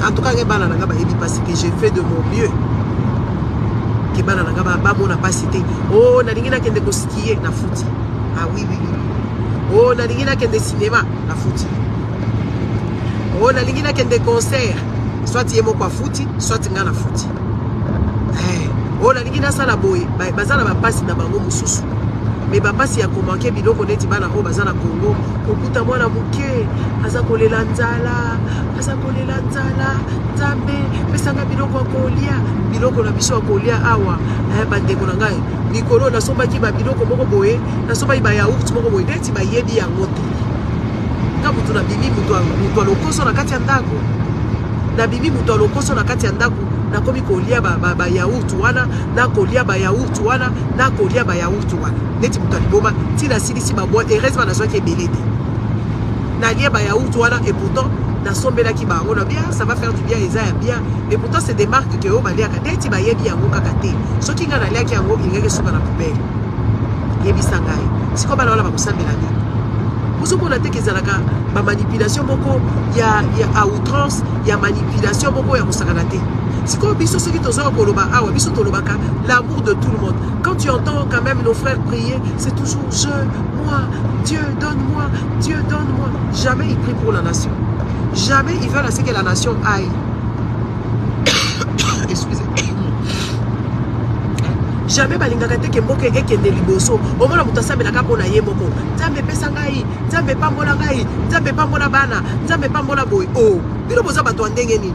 En tout cas, ngai, bana na nga bayebi mpasi te. Je fais de mon mieux ke bana na nga bamona mpasi te. O oh, nalingi nakende koskier, nafuti. Ah oui, oui, oui. O oh, nalingi nakende cinéma, nafuti. O oh, nalingi nakende concert, soit ye moko afuti, soit nga nafuti. Eh, oyo nalingi nasala boye. Baza na bapasi na bango mosusu, mais bapasi ya komanquer biloko neti bana oyo baza na Congo, kokuta mwana moke aza kolela nzala, aza kolela nzala: "Nzambe, pesanga biloko ya kolia." Biloko na biso ya kolia awa, eh, bandeko na ngai, mikolo nasombaki babiloko moko boye, nasombaki bayaourt moko boye, neti bayebi yango te. Nga motu nabimi moto ya lokoso na kati ya ndako, nabimi moto ya lokoso na kati ya ndako. Nakomi kolia bayaourt wana, nakolia bayaourt wana, nakolia bayaourt wana neti moto ya liboma ntina asilisi baboîte. Heureusement nazwaki ebele te. Nalie bayaourt wana et pourtant nasombelaki bango na bien, ça va faire du bien, eza ya bien. Et pourtant c'est des marques ke oyo baliaka, neti bayebi yango kaka te. Soki ngai naliaki yango, elingaki esuka na poubelle. Yebisa ngai sikoyo, bana wana bakosambela nini? Ozomona te ke ezalaka bamanipulation moko ya à outrance, ya manipulation moko ya kosakana te. Sikoyo biso soki tozwaka koloba awa, biso tolobaka l'amour de tout le monde. Quand tu entends quand même nos frères prier, c'est toujours je, moi, Dieu, donne-moi, Dieu, donne-moi. Jamais ils prient pour la nation, jamais ils veulent à ce que la nation aille. Excusez, jamais balingaka te ke mboka ekende liboso. Omona moto asambelaka mpo na ye moko: "Nzambe, epesa ngai, Nzambe, epambola ngai, Nzambe, epambola bana, Nzambe, epambola boye." O oh, bino boza bato ya ndenge nini?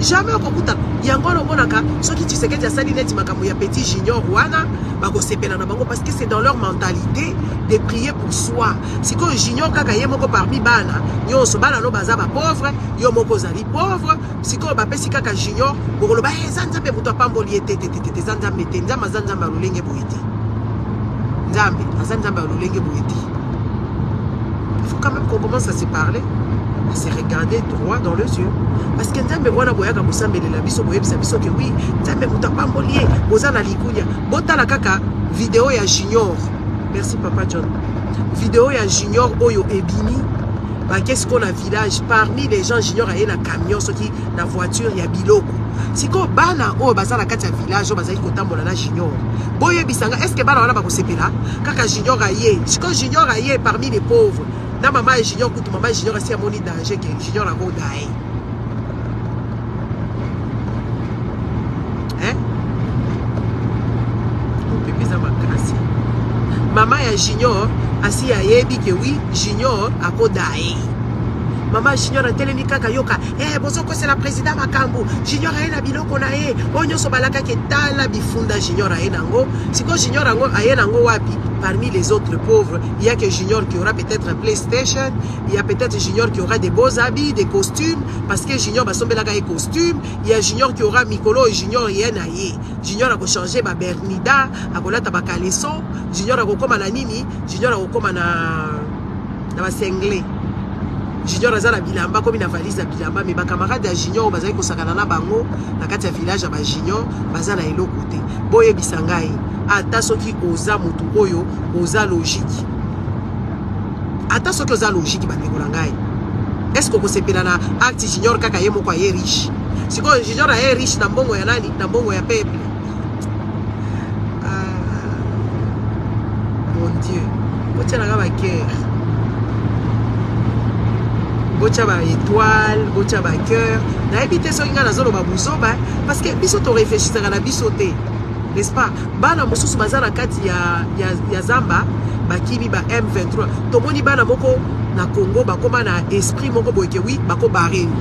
Jamais okokutana yango wana. Omonaka soki Tshisekedi asali neti makambo ya petit Junior wana, bakosepela na bango parce que c'est dans leur mentalité de prier pour soi. Sikoyo Junior kaka ye moko parmi bana nyonso, bana no baza bapauvre, yo moko ozali pauvre. Sikoyo bapesi kaka Junior, bokoloba eza Nzambe moto apamboli ye. Te, te, te, te, eza Nzambe te. Nzambe aza Nzambe ya lolenge boye te. Nzambe aza Nzambe ya lolenge boye te. Il faut quand même qu'on commence à se parler, à se regarder droit dans les yeux, parce que Nzambe wana boyaka kosambelela biso, boyebisa biso ke oui, Nzambe moto apamboli ye, boza na likunya. Botala kaka video ya Junior. Merci, papa John. Video ya Junior oyo ebimi. Bake sikoyo na village parmi les gens, Junior aye na camion soki na voiture ya biloko. Sikoyo bana oyo baza na kati ya village oyo bazali kotambola na Junior, boyebisa nga, est-ce que bana wana bakosepela kaka Junior aye? Sikoyo Junior aye parmi les pauvres na mama ya Junior. Kutu mama ya Junior asi amoni danger ke Junior akoda ye, hein? Mopepe eza makasi. Mama ya Junior asi ayebi ke oui, Junior akoda ye. Mama Junior atelemi kaka, yoka eh, bozokosela président makambo. Junior aye na biloko na ye oyo nyonso balakaki. Tala bifunda Junior aye nango. Sikoyo Junior yango aye nango wapi? Parmi les autres pauvres, il y a que Junior qui aura peut-être PlayStation, il y a peut-être Junior qui aura des beaux habits, des costumes, parce que Junior basombelaka ye costume. Il y a Junior qui aura mikolo oyo. Junior ye na ye, Junior akochange babermuda, akolata bacaleçon. Junior akokóma na nini? Junior akokóma na basinglet. Junior aza na bilamba, komi na valise ya bilamba. Mais bacamarade ya Junior oyo bazali kosakana na bango na kati ya village ya bajunior baza na eloko te. Boyebisa ngai, ata soki oza motu oyo oza logique, ata soki oza logique, bandeko na ngai, est-ce okosepela na acte Junior kaka ye moko aye riche? Sikoyo Junior aye riche na mbongo ya nani? Na mbongo ya peuple. Ah, mon Dieu, botialaka bacœur, botya baétoile, botya bacœur. Nayebi te soki ngai nazoloba buzoba, parce que biso toréfléchisaka na biso te, n'est-ce pas? Bana mosusu baza na kati ya zamba, bakimi ba M23. Tomoni bana moko na Congo bakóma na esprit moko boye ke oui, bakobareni.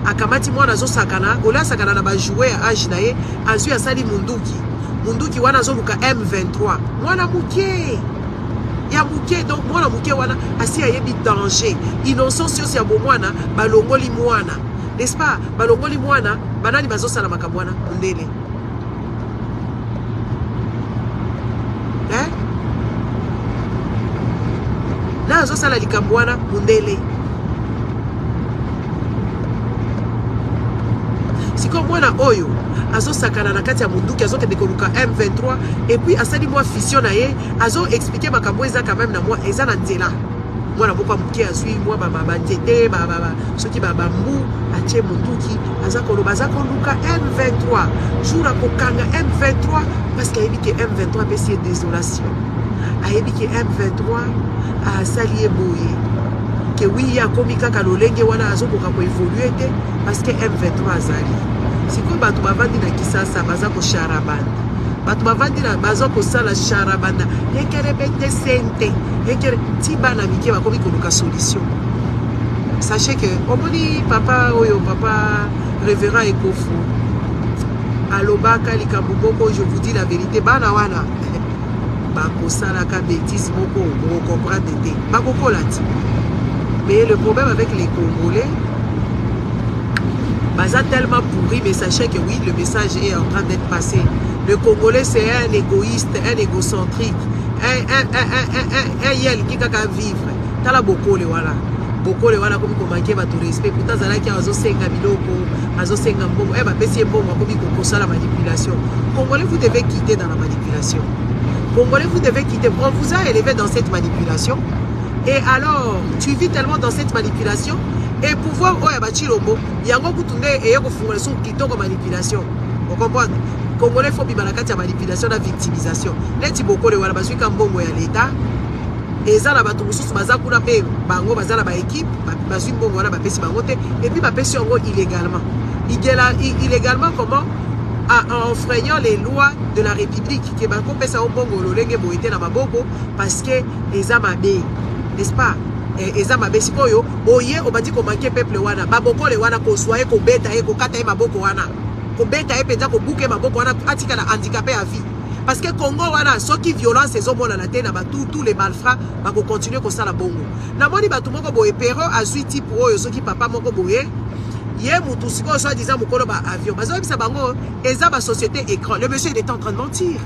Akamati mwana, azosakana, oyo asakana na bajouet ya age na ye, azwi, asali munduki. Munduki wana azoluka M23. Mwana moke ya moke. Donc mwana moke wana asi ayebi danger. Innocence nyonso ya bomwana balongoli mwana, n'est-ce pas? Balongoli mwana. Banani bazosala makambo wana? Mondele, eh? Na azosala likambo wana, mondele. Sikoyo mwana oyo azosakana na kati ya munduki, azokende koluka M23, et puis asali mwa fission na ye, azoexpliquer makambo eza quand même na mwa eza na nzela. Mwana moko ya moke azwi mwa banzete, soki babambu, atie munduki, aza koloba aza koluka M23, jour akokanga M23, parce que ayebi ke M23 apesi ye désolation, ayebi ke M23 asali ye boye, ke oui, ye akomi kaka lolenge wana, azokoka koévoluer te parce que M23 azali. Sikoyo bato bavandi na Kisasa baza kosharabanda, bato bavandi na baza kosala sharabanda, ekerebete sente ekere ti bana mike bakomi koluka solution. Sachez que omoni papa oyo, papa révérend Ekofu, alobaka likambo moko. Je vous dis la vérité, bana wana bakosalaka bêtise moko, bokocomprendre te, bakokola ti. Mais le problème avec les Congolais, baza tellement pourri. Mais sachez que oui, le message est en train d'être passé. Le Congolais, c'est un égoïste, un égocentrique, un ye alingi kaka vivre. Tala Bokole wana, Bokole wana akomi komanquer bato respect. Pourtant azalaki awa, azosenga biloko, azosenga mbongo. E bapesi ye mbongo, akomi kosala manipulation. Congolais, vous devez quitter dans la manipulation. Congolais, vous devez quitter. On vous a élevé dans cette manipulation et alors tu vis tellement dans cette manipulation. Et pouvoir oyo ya baChilombo yango kutu nde eye kofungola so kitoko manipulation. Ocomprendre? Congolais, faut bima na kati ya manipulation na victimisation. Neti Bokole wana, bazwika mbongo ya leta. Eza na bato mosusu baza kuna mpe bango baza na baéquipe, bazwi mbongo wana, bapesi bango te, et puis bapesi yango illégalement. Illégalement comment? En enfreignant les lois de la République, ke bakopesa yo mbongo lolenge boye te na maboko, parce que eza mabe, n'est-ce pas? Eza mabe. Sikoyo oye obandi komanquer peuple wana. Babokole wana, kozwa ye, kobeta ye, kokata ye maboko wana, kobeta ye mpenza, kobuka ye maboko wana, atikala handicapé à vie. Parce que Congo wana, soki violence ezomonana te na batu, tous les malfrats bakocontinuer kosala bongo. Namoni bato moko boye, pero azwi type oyo, soki papa moko boye, ye mutu sikoyo soi disant mokolo ba avion, bazoyebisa bango eza basociété écran. Le monsieur, il est en train de mentir.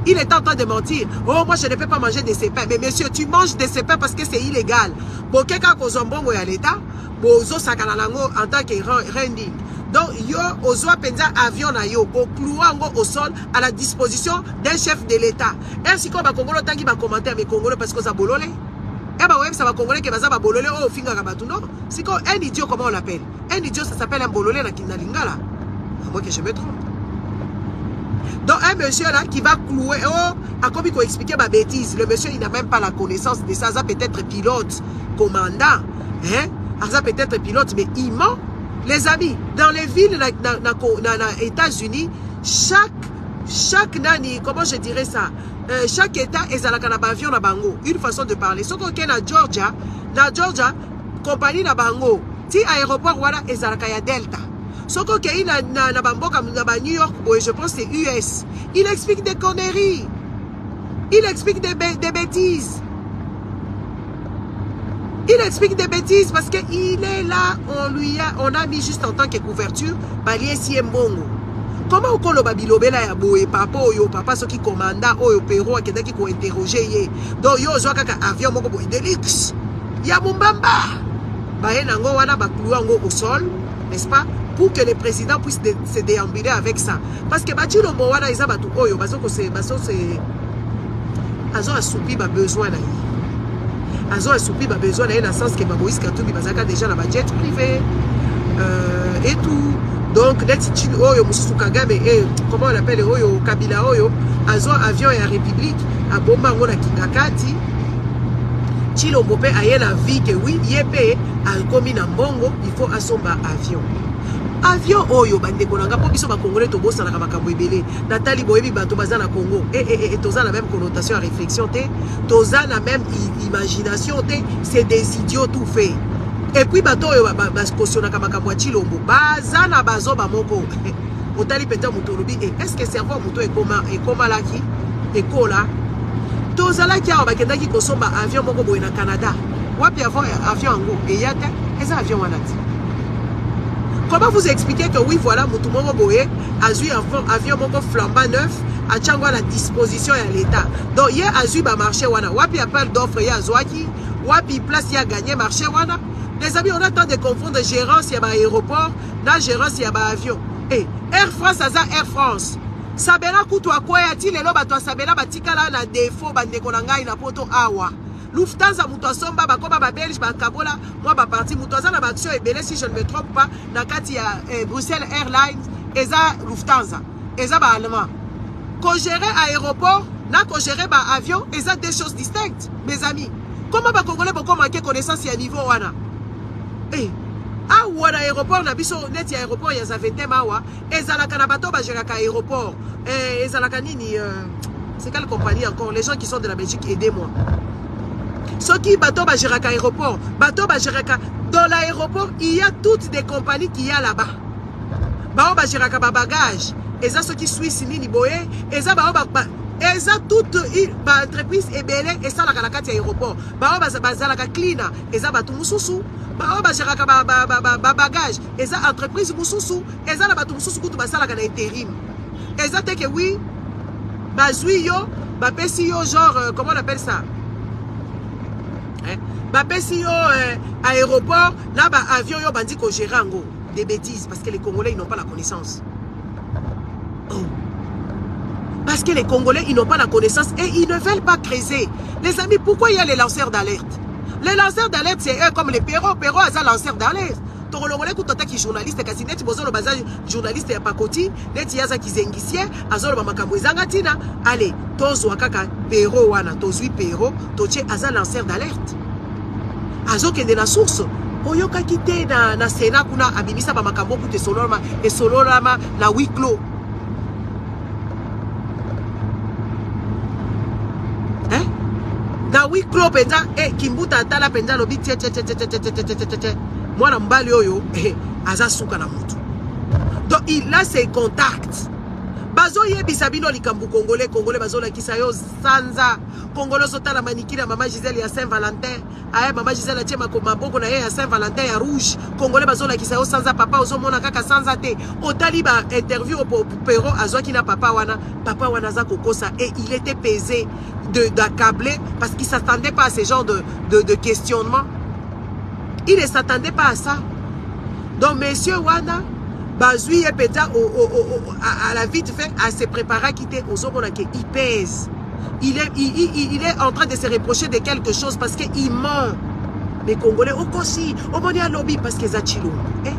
Il est en train de mentir. Oh, moi, je ne peux pas manger de ces pains. Mais monsieur, tu manges de ces pains parce que c'est illégal. Bokeka kozwa mbongo ya l'État, bozosakana nango en tant que rending. Donc, yo, ozwa penza avion na yo, boclouer yango au sol à la disposition d'un chef de l'État. Ainsi que bakongolo tangi ba commentaire, mais Congolo, parce que ça bololé. E bakoyebisa bacongolais ke baza babolole oyo ofingaka bato. Non, sikoyo un idiot, comment on l'appelle? Un idiot, ça s'appelle un bolole na lingala, à moins que je me trompe. Donc un monsieur là qui va clouer, oh, akomi koexpliquer ba bêtise. Le monsieur, il n'a même pas la connaissance de ça. Aza peut-être pilote, commandant, hein, aza peut-être pilote, mais il ment. Les amis, dans les villes na États-Unis, chaque nani, comment je dirais ça, chaque état ezalaka na baavion na bango, une façon de parler. Soki okei na Georgia, na Georgia, compagnie na bango ti aéroport wana ezalaka ya Delta. Soki okei na bamboka na ba New York boye, je pense c'est US. Il explique des conneries, il explique des bêtises, il explique des bêtises parce que il est là, on a mis juste en tant que couverture, baliesi ye mbongo. Comment okoloba bilobela ya boye, papa oyo, papa soki commandant oyo pero akendaki kointerroger ye? Donc yo ozwa kaka avion moko boye de luxe ya mombamba, baye nango wana, bacloue yango au sol, n'est-ce pas, pour que le président puisse se déambuler avec ça, parce que baTshilombo wana eza bato oyo bazokose bazose azo asoupi babesoin na ye, azo asoupi babesoin na ye na sens ke baMoïse Katumbi bazalaka déjà na bajet privé et tout. Donc neti Chine oyo mosusu, Kagame, eh, comment on l'appelle, oyo Kabila oyo azwa avion ya République, abomba yango na Kingakati. Tshilombo mpe aye na vie ke oui, ye mpe akomi na mbongo, il faut asomba avion. Avion oyo, bandeko na nga, mpo biso bacongolais tobosanaka makambo ebele. Natali, boyebi, bato baza na Congo e toza na même connotation ya réflexion te, toza na même imagination te. C'est des idiots tout fait. Et puis bato oyo bacautionnaka makambo ya Tshilombo baza na bazoba moko. Otali mpenza moto, olobi: e est ce que cerveau moto ekomalaki ekola? Tozalaki awa, bakendaki kosomba avion moko boye na Canada. Wapi avion yango? Eya te, eza avion wana te. Comment vous expliquez que oui, voilà, motu moko boye azwi avion moko flambant neuf, atia yango à la disposition ya l'État? Donc ye azwi bamarché wana wapi? Appel d'offre ye azwaki wapi? Place ye agagné marché wana? Les amis, on a tant de confondre gérance ya baaéroport na gérance ya baavion. E Air France aza Air France. Sabena kutu akwea ti lelo, bato ya Sabena batikala na défaut. Bandeko na ngai na Poto awa, Lufthansa, moto asomba, bakoma babelge, bakabola mwa baparti. Moto aza na baaction ebele, si je ne me trompe pas, na kati ya Bruxelles Airlines, eza Lufthansa, eza baallemand. Kogérer aéroport na kogérer baavion eza deux choses distinctes, mes amis. Comment bacongolais bokomake connaissance ya niveau wana? Awa na aéroport na biso, neti aéroport ya Zaventem awa, ezalaka na bato bagéraka aéroport. Ezalaka nini, c'est quelle compagnie encore? Les gens qui sont de la Belgique, aidez-moi. Soki bato bagéraka aéroport, bato bagéraka dans l'aéroport, il y a toutes des compagnies qui y a là-bas. Bao bagéraka babagage eza soki Suisse nini boye, eza bao ba, eza toute baentreprise ebele esalaka na kati ya aéroport. Bao bazalaka cleaner eza bato mosusu, bao bagéraka babagage eza entreprise mosusu, eza na bato mosusu kutu basalaka na intérim. Eza te ke oui, bazwi yo, bapesi yo genre, comment on appelle ça, hein? Bapesi yo aéroport na baavion, yo bandi kogérer yango. Des bêtises, parce que les Congolais, ils n'ont pas la connaissance. Oh. Parce que les Congolais, ils n'ont pas la connaissance et ils ne veulent pas creuser. Les amis, pourquoi il y a les lanceurs d'alerte? Les lanceurs d'alerte, c'est eux, comme les Perrault. Perrault aza lanceur d'alerte. Tokolongole kutu ataki journaliste, kasi neti bozoloba aza journaliste ya pakoti, neti ye aza kizengisien, azoloba makambo ezanga ntina. Ale, tozwa kaka Pero wana, tozwi Pero, totie, aza lanceur d'alerte, azokende na source. Oyokaki te na Sénat kuna, abimisa bamakambo kutu esololama, esololama na huis clos, hein? Na huis clos mpenza. E Kimbuta atala mpenza, alobi: tie tie tie tie tie tie tie tie tie, mwana mobali oyo aza suka na motu. Donc il a ses contacts. Bazoyebisa bino likambo congolais, congolais bazolakisa yo sanza. Congolais ozotala manikiri ya mama Gisele ya Saint Valentin. Aya, mama Gisele atie maboko na ye ya Saint Valentin ya rouge. Congolais bazolakisa yo sanza, papa, ozomona kaka sanza te. Otali ba interview Pero azwaki na papa wana, papa wana aza kokosa et il était pesé d'accabler parce qu'il s'attendait pas à ce genre de questionnement. Il ne s'attendait pas à ça. Donc monsieur wana, bazwi ye mpenza à la vite fait, ase préparaki te. Ozomona ke il pèse. Il est en train de se reprocher de quelque chose parce que il ment. Mais Congolais, okosi, omoni alobi parce que eza Tshilombo. Eh?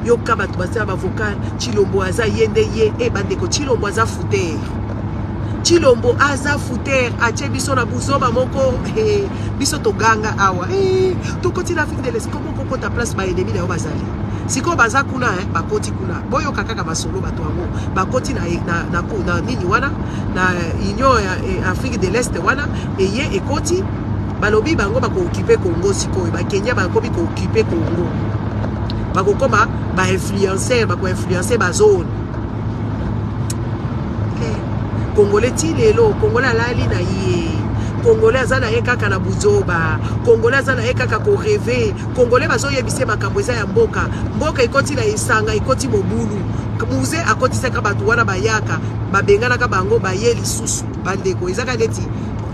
Yoka bato baza bavocal, Tshilombo aza ye nde ye. E bandeko, Tshilombo aza fouteur. Tshilombo aza fouteur, atie biso na buzoba moko. Eh, biso toganga awa. Eh, tokoti na Afrique de l'Est, komo kokota place ba ennemi na yo bazali. Sikoyo baza kuna, eh, bakoti kuna. Boyoka kaka masolo bato yango. Bakoti na nini wana, na Union ya Afrique de l'Est wana, eye ekoti, balobi bango bakooccuper Congo. Sikoyo bakenya bakomi kooccuper Congo, bakokoma bainfluenceur, bakoinfluencer bazone. Eh, Congolais ti lelo, Congolais alali na ye, Congolais aza na ye kaka na buzoba, Congolais aza na ye kaka korêver. Congolais bazoyebisa makambo eza ya mboka, mboka ekoti na esanga, ekoti mobulu. Mzee akotisaka bato wana, bayaka, babenganaka bango, baye lisusu. Bandeko, ezaka neti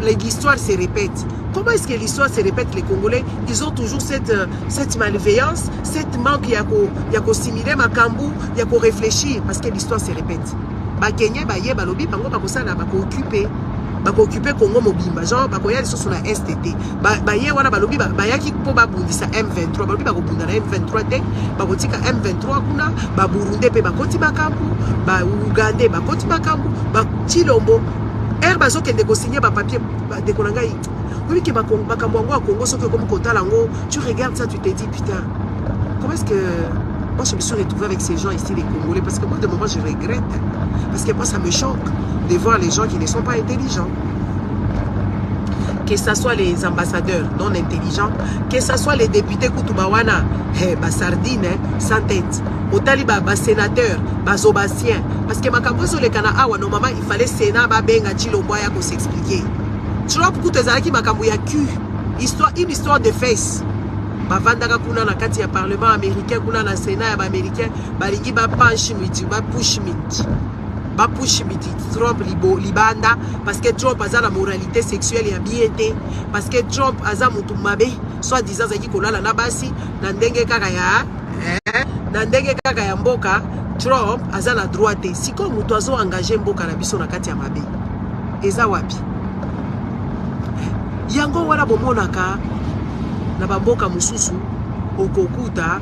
l'histoire se répète. Comment est-ce que l'histoire se répète? Les Congolais, ils ont toujours cette malveillance, cette manque ya koassimiler makambo, ya koréfléchir, parce que l'histoire se répète. Bakenya baye, balobi bango bakosala, bakooccuper Congo mobimba, genre bakoya lisusu na Est te. Baye wana, balobi bayaki mpo babundisa M23. Balobi bakobunda na M23 te, bakotika M23 kuna. Baburundais mpe bakoti makambo, baugandais bakoti makambo. Batshilombo ere bazokende kosigner bapapier. Bandeko na ngai, oyebi ke makambo yango ya Congo, soki okomi kotala yango, tu regardes ça, tu te dis: putain, comment est-ce que moi je me suis retrouvé avec ces gens ici, les Congolais? Parce que moi, de moment, je regrette, parce que moi, ça me choque de voir les gens qui ne sont pas intelligents, que ce soit les ambassadeurs non intelligents, que ce soit les députés kutu bawana, eh, basardine, eh, sans tête. Otali basénateur, ba bazobasien, parce que makambo ezoleka na awa, normalement il fallait Sénat babenga Tshilombo aya kos'expliquer. Trump kutu ezalaki makambo ya cul, histoire, une histoire de fesses. Bavandaka kuna na kati ya parlement américain, kuna na Sénat ya baaméricain, balingi bapanche miti, bapush miti, bapush miti Trump libanda, parce que Trump aza na moralité sexuelle ya bien te, parce que Trump aza motu mabe, soit disant azalaki kolala na basi na ndenge kaka ya na ndenge kaka ya mboka. Trump aza na droit te. Sikoyo moto azoengager mboka na biso na kati ya mabe eza wapi? Yango wana bomonaka na bamboka mosusu, okokuta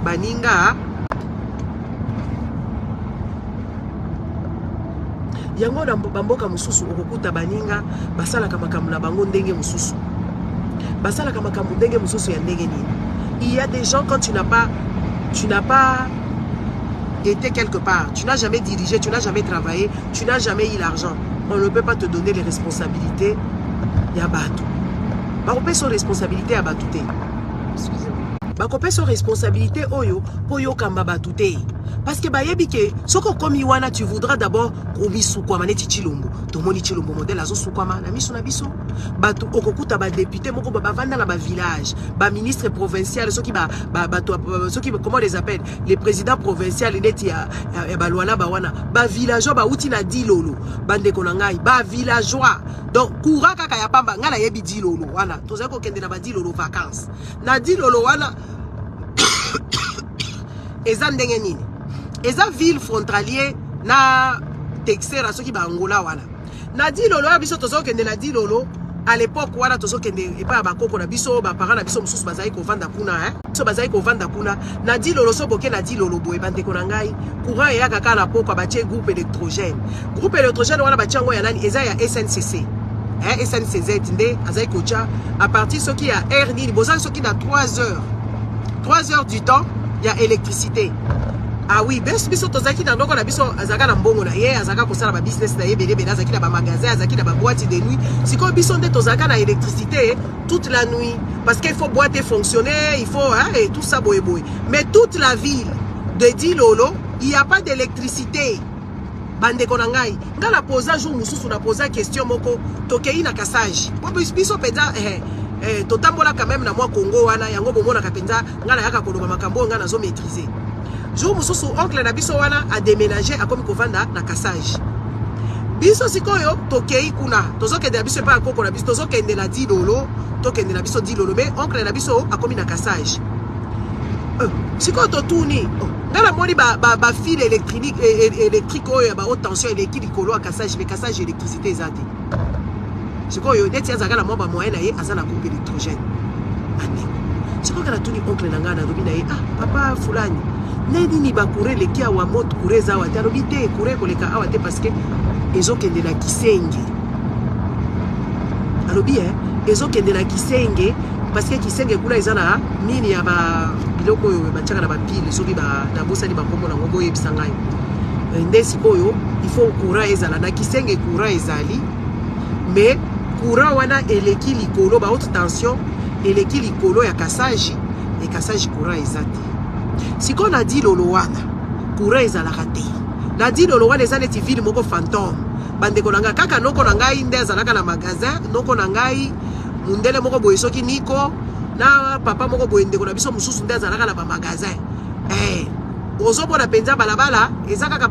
baninga yango na bamboka mosusu, okokuta baninga basalaka makambo na bango ndenge mosusu, basalaka makambo ndenge mosusu. Ya ndenge nini? Il y a des gens, quand tu n'as pas été quelque part, tu n'as jamais dirigé, tu n'as jamais travaillé, tu n'as jamais eu l'argent, on ne peut pas te donner les responsabilités ya bato. Bakopesa responsabilité ya bato te. Bakopesa responsabilité oyo mpo yokamba bato te, parce que bayebi ke soki okomi wana, tu voudras d'abord komisukwama neti Tshilombo. Tomoni Tshilombo modèle azosukwama na miso na biso. Bato okokuta badéputé moko bavanda na bavillage, baministre provincial, soki bato, soki comment on les appelle, les présidents provincial neti ya baLualaba wana, bavillageois bauti na Dilolo. Bandeko na ngai, bavillageois, donc courant kaka ya pamba. Ngai nayebi Dilolo wana, tozali kokende na badilolo vacance. Na Dilolo wana eza ndenge nini? Eza ville frontalier na Texera, soki baangola wana. Na Dilolo wana, biso tozokende na Dilolo à l'époque wana, tozokende epai ya bakoko na biso, baparent na biso mosusu bazali kovanda kuna, eh? Biso bazali kovanda kuna na Dilolo. So boke na Dilolo boye, bandeko na ngai, courant eyaka kaka na pokwa. Batie groupe électrogène. Groupe électrogène wana batie yango ya nani? Eza ya SNCC, eh? SNCZ nde azali kotia à partir soki ya heure nini, bozali soki na 3 heures, 3 heures du temps ya électricité. Ah oui, biso tozalaki na ndoko na biso, azalaka na mbongo na ye, azalaka kosala babusiness na ye ebele ebele, azalaki na bamagasin, azalaki na baboîte de nuit. Sikoyo biso nde tozalaka na électricité toute la nuit, parce qu'il faut boîte fonctionner, il faut, hein, et tout ça boye boye. Mais toute la ville de Dilolo, il y a pas d'électricité. Bandeko na ngai, ngai napoza jour mosusu, napoza question moko. Tokei na Kasaji po biso mpenza, totambola quand même na mwa Congo wana. Yango bomonaka mpenza ngai nayaka koloba makambo oyo ngai nazomaîtriser. Jour mosusu, oncle na biso wana adéménager, akomi kovanda na Kasaji. Biso sikoyo tokei kuna, tozokende na biso epai ya koko na biso, tozokende na Dilolo, tokende na biso Dilolo, mais oncle na biso akomi na Kasaji. Sikoyo totuni, oh, ngai namoni bafil ba électrique oyo ya bahaute tension eleki likolo ya Kasaji, mais Kasaji électricité eza te. Sikoyo neti azalaka na mwa bamoyen na ye, aza na groupe électrogène. Bandeko, sikoyo kaka natuni oncle na ngai, nalobi na ye: "Ah, papa fulani, nde nini bacourant eleki awa? Moto courant eza awa te." Alobi: "Te, courant ekoleka awa te parce que ezokende na Kisenge." Alobi ezokende na Kisenge parce que Kisenge kuna eza na nini ya ba biloko oyo batiaka na bapile, soki nabosani bakombo nango, boyebisa ngai. Nde sikoyo il faut courant ezala na Kisenge. Courant ezali, mais courant wana eleki likolo, ba haute tension eleki likolo ya Kasaji. E Kasaji courant eza te. Sikoyo na Dilolo wana courant ezalaka te. Na Dilolo wana eza neti ville moko fantôme, bandeko na ngai. Kaka noko na ngai nde azalaka na magasin, noko na ngai mundele moko boye, soki niko na papa moko boye, ndeko na biso mosusu nde azalaka na bamagasin. Ozomona mpenza balabala eza kaka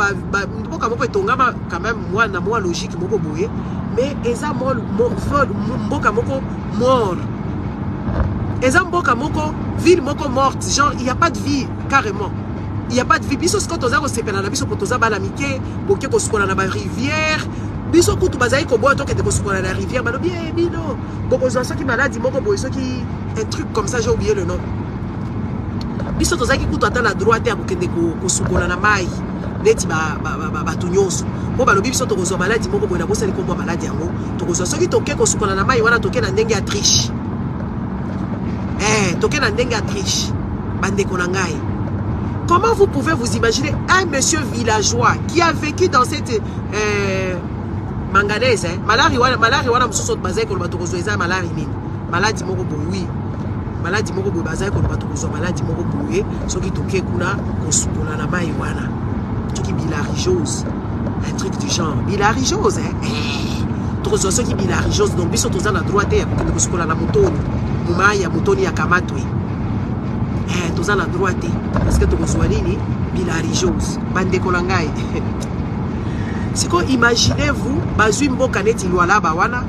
mboka moko etongama quand même mwa na mwa logique moko boye, mais eza mboka moko mort, eza mboka moko, ville moko morte, genre il y a pas de vie, carrément il y a pas de vie. Biso sikoyo toza kosepela na biso po toza bana mike, boke kosukola na barivière. Biso kutu bazali koboya tokende kosukola na rivière. Balobi: "E bino bokozwa soki maladi moko boye, soki un truc comme ça, j'ai oublié le nom." Biso tozalaki kutu ata na droit te ya kokende kosukola na mai neti bato nyonso, mpo balobi biso tokozwa maladi moko boye, nabosani kombo ya maladi yango, tokozwa soki toke kosukola na mai wana, toke na ndenge ya triche, toke na ndenge ya triche. Bandeko na ngai, comment vous pouvez vous imaginer un monsieur villageois qui a vécu dans cette manganèse, hein? Malari wana, malari wana mosusu bazali koloba tokozwa, eza malari nini? Maladi moko boye, oui, maladi moko boye bazali koloba tokozwa, maladi moko boye soki toke kuna kosukola na mai wana, soki bilharziose, un truc du genre bilharziose, hein? Tokozwa soki bilharziose. Donc biso toza na droit te ya kokende kosukola na motoni, mai ya motoni ya Kamatwe. Toza na droit te parce que tokozwa nini? Bilharziose. Bandeko na ngai, sikoyo imaginez-vous, bazwi mboka neti Lwalaba wana,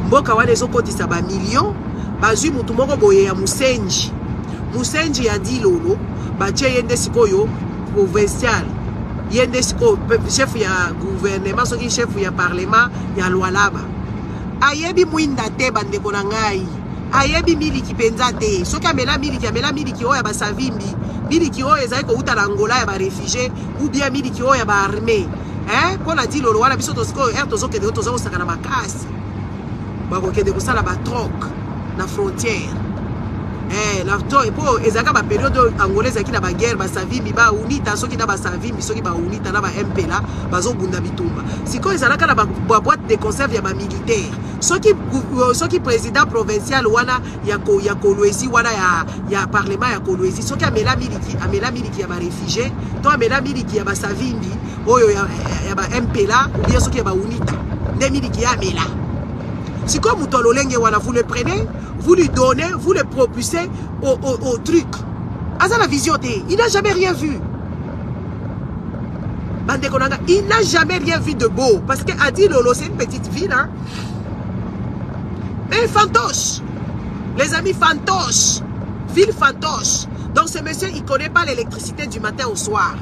mboka wana ezokotisa bamillion, bazwi mutu moko boye ya musenji, musenji ya Dilolo, batie ye nde sikoyo provincial, ye nde sikoyo chef ya gouvernement, soki chef ya parlement ya Lwalaba. Ayebi mwinda te, bandeko na ngai, ayebi miliki mpenza te. Soki amela miliki, amela miliki oyo ya basavimbi, miliki oyo ezali kouta na Angola ya baréfugiés, ou bien miliki oyo ya baarmée, mpo na Dilolo wana. Biso tosikoyo ere tozokende oyo, toza kosaka na makasi, bakokende kosala batroc na frontière na to, mpo ezalaka bapériode oyo Angola ezalaki na baguerre, basavimbi, baunita, soki na basavimbi, soki baunita na bampela bazobunda bitumba. Sikoyo ezalaka na baboîte de conserve ya bamilitaire. Soki président provincial wana ya Kolwezi wana, ya parlement ya Kolwezi, soki amela miliki, amela miliki ya baréfugiés to amela miliki ya basavimbi oyo ya bampela, ou bien soki ya baunita, nde miliki ya amela. Sikoyo moto alolenge wana, vous le prenez, vous lui donnez, vous le propulsez au truc. Aza na vision te, il n'a jamais rien vu, bandeko na nga, il n'a jamais rien vu de beau, parce que à Dilolo, c'est une petite ville, hein, mais fantoche, les amis, fantoche, ville fantoche. Donc ce monsieur, il connaît pas l'électricité du matin au soir.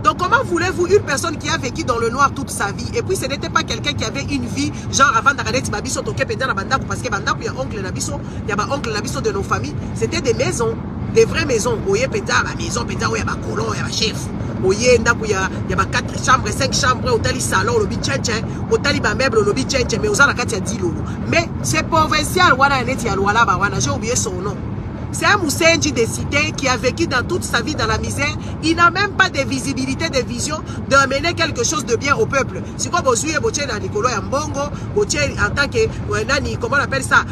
Donc comment voulez-vous une personne qui a vécu dans le noir toute sa vie? Et puis ce n'était pas quelqu'un qui avait une vie genre avant d'arrêter babiso toke penza na bandako, parce que bandako ya oncle na biso, ya ba oncle na biso de nos familles, c'était des maisons, des vraies maisons. Oye penza ba maison penza oya ba colon, ya ba chef. Oye ndako ya ba 4 chambres, 5 chambres, otali salon olobi tchetche, otali ba meuble olobi tchetche, mais oza na kati ya Dilolo. Mais c'est provincial wana ya neti ya Lualaba wana, j'ai oublié son nom. C'est un Moussenji de cité qui a vécu dans toute sa vie dans la misère. Il n'a même pas de visibilité, de vision d'amener quelque chose de bien au peuple. C'est comme bozui botie na likolo ya mbongo, botie en tant que nani, comment on appelle ça,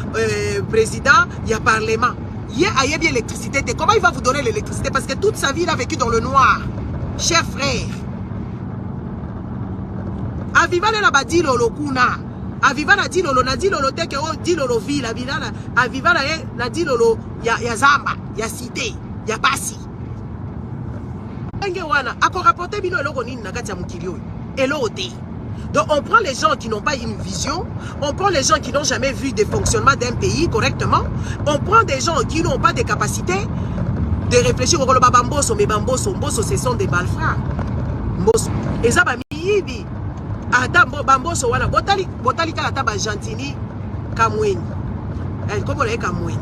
président, il y a parlement. Ye ayebi électricité. Comment il va vous donner l'électricité? Parce que toute sa vie, il a vécu dans le noir. Cher frère. Aviva na badilolo kuna. Aviva na Dilolo, na Dilolo teke o Dilolo ville, aviva na aviva na ye na Dilolo ya zamba, ya cité, ya pasi. Ndenge wana akorapporter bino eloko nini na kati ya mokili oyo? Eloko te. Donc on prend les gens qui n'ont pas une vision, on prend les gens qui n'ont jamais vu des fonctionnements d'un pays correctement, on prend des gens qui n'ont pas de capacité de réfléchir. Okoloba bamboso, mais bamboso, mboso, ce sont des malfrats. Mboso eza bamiyibi. Ata bamboso wana, botali, botali kaka ata bagentini. Kamweni eh, nkombo na ye Kamweni.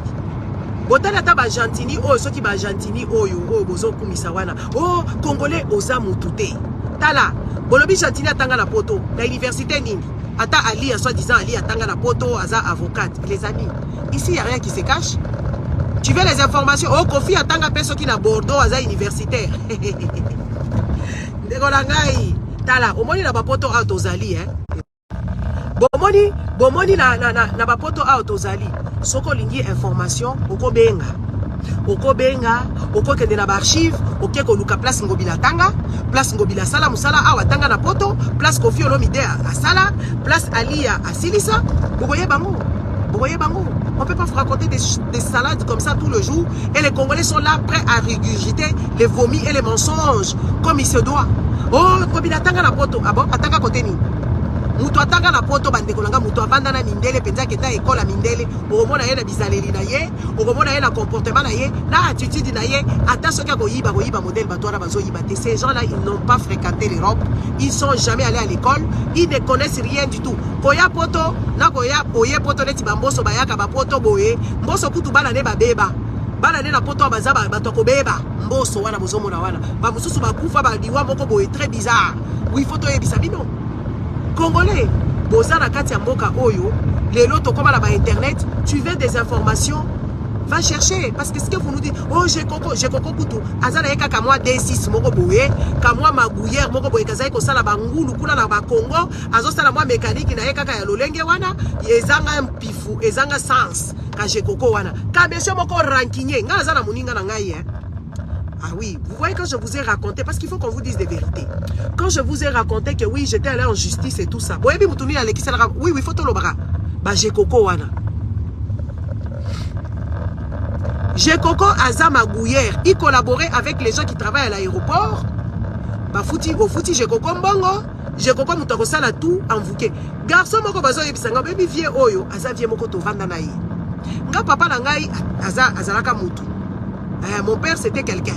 Botali ata bagentini oyo, soki bagentini oyo oyo bozokumisa wana, o oh, Congolais oza mutu te. Tala, bolobi Gentini atanga na poto na université nini? Ata Ali, soi disant Ali atanga na poto, aza avocate. Les amis, ici y a rien qui se cache. Tu veux les informations? Oh, Kofi atanga mpe soki na Bordeaux, aza universitaire. Ndeko na ngai, tala, omoni na bapoto awa tozali, eh? Bomoni, bomoni na bapoto awa tozali, soki olingi information, okobenga, okobenga, okokende na baarchive, oke koluka place Ngobila atanga, place Ngobila asala mosala awa, atanga na poto, place Kofi Olomide asala, place Alia asilisa, bokoyeba ngo, bokoyeba ngo. On peut pas vous raconter des salades comme ça tout le jour et les Congolais sont là, prêts à régurgiter les vomis et les mensonges comme il se doit. Oh, Ngobila atanga na poto. Ah bon, atanga kote nini? Moto atanga na poto, bandeko na nga, moto avanda na mindele mpenza, akenda ekole ya mindele, okomona ye na bizaleli na ye, okomona ye na comportement na ye, na attitude na ye. Ata soki akoyiba, koyiba modèle bato wana bazoyiba te. Ces gens là, ils n'ont pas fréquenté l'Europe, ils sont jamais allés à l'école, ils ne connaissent rien du tout. Koya poto na koya oye poto neti bamboso bayaka bapoto boye. Mboso kutu bana ne babeba, bana ne na poto baza bato ya kobeba. Mboso wana bozomona wana, bamosusu bakufa baliwa moko boye très bizarre. Oui, faut toyebisa bino, Congolais, boza na kati ya mboka oyo lelo tokóma na bainternet. Tu veux des informations, va chercher, parce que ce que vous nous dites, oh, Jekoko, Jekoko kutu aza na ye kaka mwa D6 moko boye, ka mwa magouilleur moko boye, kazali kosala bangulu kuna na Bakongo, azosala mwa mécanique na ye kaka ya lolenge wana ezanga mpifu, ezanga sens. Ka Jekoko wana, ka monsieur moko rancunier. Ngai naza na moninga na ngai, hein. Ah oui, vous voyez, quand je vous ai raconté, parce qu'il faut qu'on vous dise des vérités. Quand je vous ai raconté que oui, j'étais allé en justice et tout ça. Oui, oui, faut tolobaka. Ba Jekoko wana. Jekoko aza magouilleur. Il collaborait avec les gens qui travaillent à l'aéroport. Bafuti, ofuti Jekoko mbongo. Jekoko moto akosala tout envouke. Garçon moko bazoyebisa nga, bayebi vieux oyo, aza vieux moko tovanda na ye. Nga papa na ngai aza azalaka mutu. Eh, mon père, c'était quelqu'un.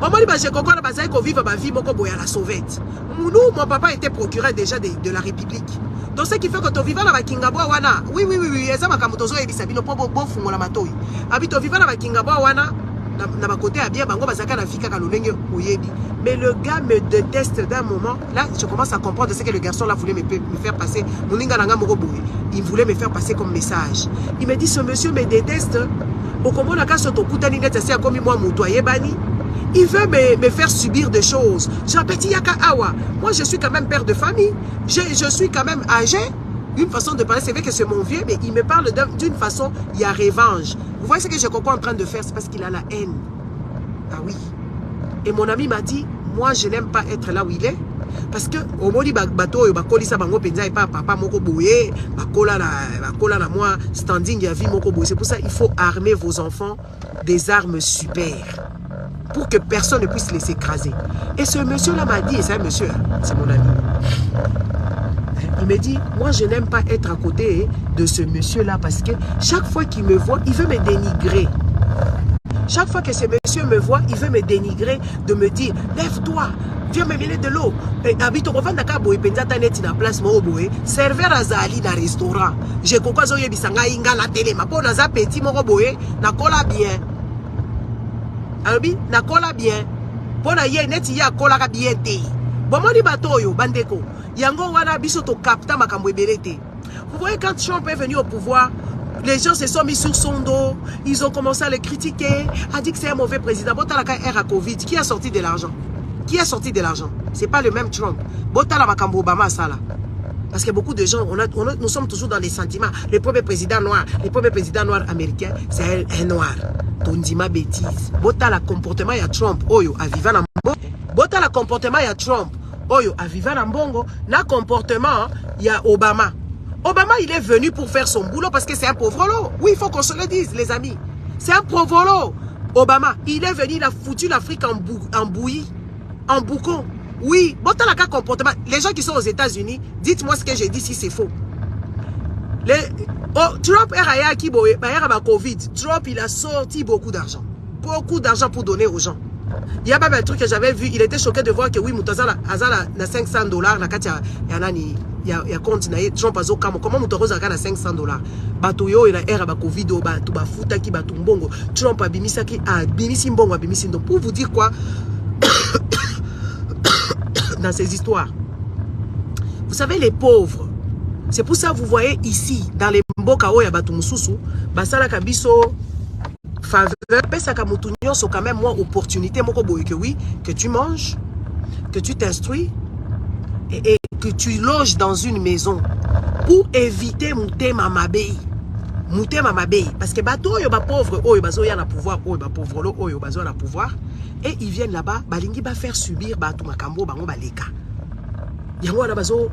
Omoni bajekoko wana bazali kovivre bavie moko boye à la sauvette. Nous, mon papa était procureur déjà de la République. Donc ce qui fait que toviva na bakingabwa wana. Oui, eza makambo tozoyebisa bino mpo bofungola matoi. Abi toviva na bakingabwa wana na bakote ya bien, bango bazalaka na vie kaka lolenge oyebi. Mais le gars me déteste d'un moment. Là, je commence à comprendre ce que le garçon là voulait me faire passer. Moninga na nga moko boye, il voulait me faire passer comme message. Il me dit: ce monsieur me déteste. Okomona so tokutani neti asi akomi mwa moto ayebani, il veut me faire subir des choses. Jean Petit yaka awa, moi je suis quand même père de famille, je suis quand même âgé. Une façon de parler, c'est vrai que c'est mon vieux, mais il me parle d'une façon, il y a revanche. Vous voyez ce que je comprends en train de faire, c'est parce qu'il a la haine. Ah oui. Et mon ami m'a dit, moi je n'aime pas être là où il est. Parce que omoni bato oyo bakolisa bango mpenza epa papa moko boye, bakola na mwa standing ya vie moko boye. C'est pour ça il faut armer vos enfants des armes super pour que personne ne puisse les écraser. Et ce monsieur-là m'a dit, et c'est un monsieur, hein, c'est mon ami. Il me dit, moi je n'aime pas être à côté de ce monsieur-là parce que chaque fois qu'il me voit, il veut me dénigrer. Chaque fois que ce monsieur me voit, il veut me dénigrer, de me dire, lève-toi, viens me mêler de l'eau. Abi tokovandaka boye mpenza, ata neti na place moko boye, serveur azali na restaurant. Jekoko azoyebisa ngai nga natelema mpo naza petit moko boye, nakola bien. Alobi nakola bien mpo na ye neti ye akolaka bien te. Bomoni bato oyo, bandeko, yango wana biso tokapta makambo ebele te. Vous voyez, quand Trump est venu au pouvoir, les gens se sont mis sur son dos, ils ont commencé à le critiquer, a dit que c'est un mauvais président. Botalaka ère à Covid, qui a sorti de l'argent? Qui a sorti de l'argent? C'est pas le même Trump. Botala makambo Obama asala. Parce que beaucoup de gens, nous sommes toujours dans les sentiments. Le premier président noir, le premier président noir américain, c'est un noir. Tondima bêtise. Botala comportement ya Trump, oyo, aviva na mbongo. Botala comportement ya Trump, oyo, aviva na mbongo, na comportement ya Obama. Obama, il est venu pour faire son boulot parce que c'est un pauvre lot. Oui, il faut qu'on se le dise, les amis. C'est un pauvre lot. Obama, il est venu, il a foutu l'Afrique en bouillie, en boucon. Oui, botala ka comportement. Les gens qui sont aux États-Unis, dites-moi ce que j'ai dit si c'est faux. Oh, Trump ayaki boye, ba Covid. Trump, il a sorti beaucoup d'argent. Beaucoup d'argent pour donner aux gens. Il y a pas un truc que j'avais vu, il était choqué de voir que oui, moto azala na 500 $ na kati ya nani, ya compte na ye. Trump azokamwa comment moto akozalaka na 500 $. Bato oyo na ère ya bacovid oyo, bato bafutaki bato mbongo, Trump abimisaki, abimisi mbongo, abimisi. Donc, pour vous dire quoi dans ces histoires, vous savez, les pauvres, c'est pour ça, vous voyez ici dans les mboka oyo ya bato mosusu, basalaka biso faveur, apesaka motu nyonso quand même mwa opportunité moko boye, que oui, que tu manges, que tu t'instruis et que tu loges dans une maison, pour éviter motema mabe, motema mabe. Parce que bato oyo bapauvre oyo bazoya na pouvoir, oyo bapauvre oyo bazoya na pouvoir et ils viennent là-bas, balingi bafaire subir bato makambo bango baleka. Yango wana bazo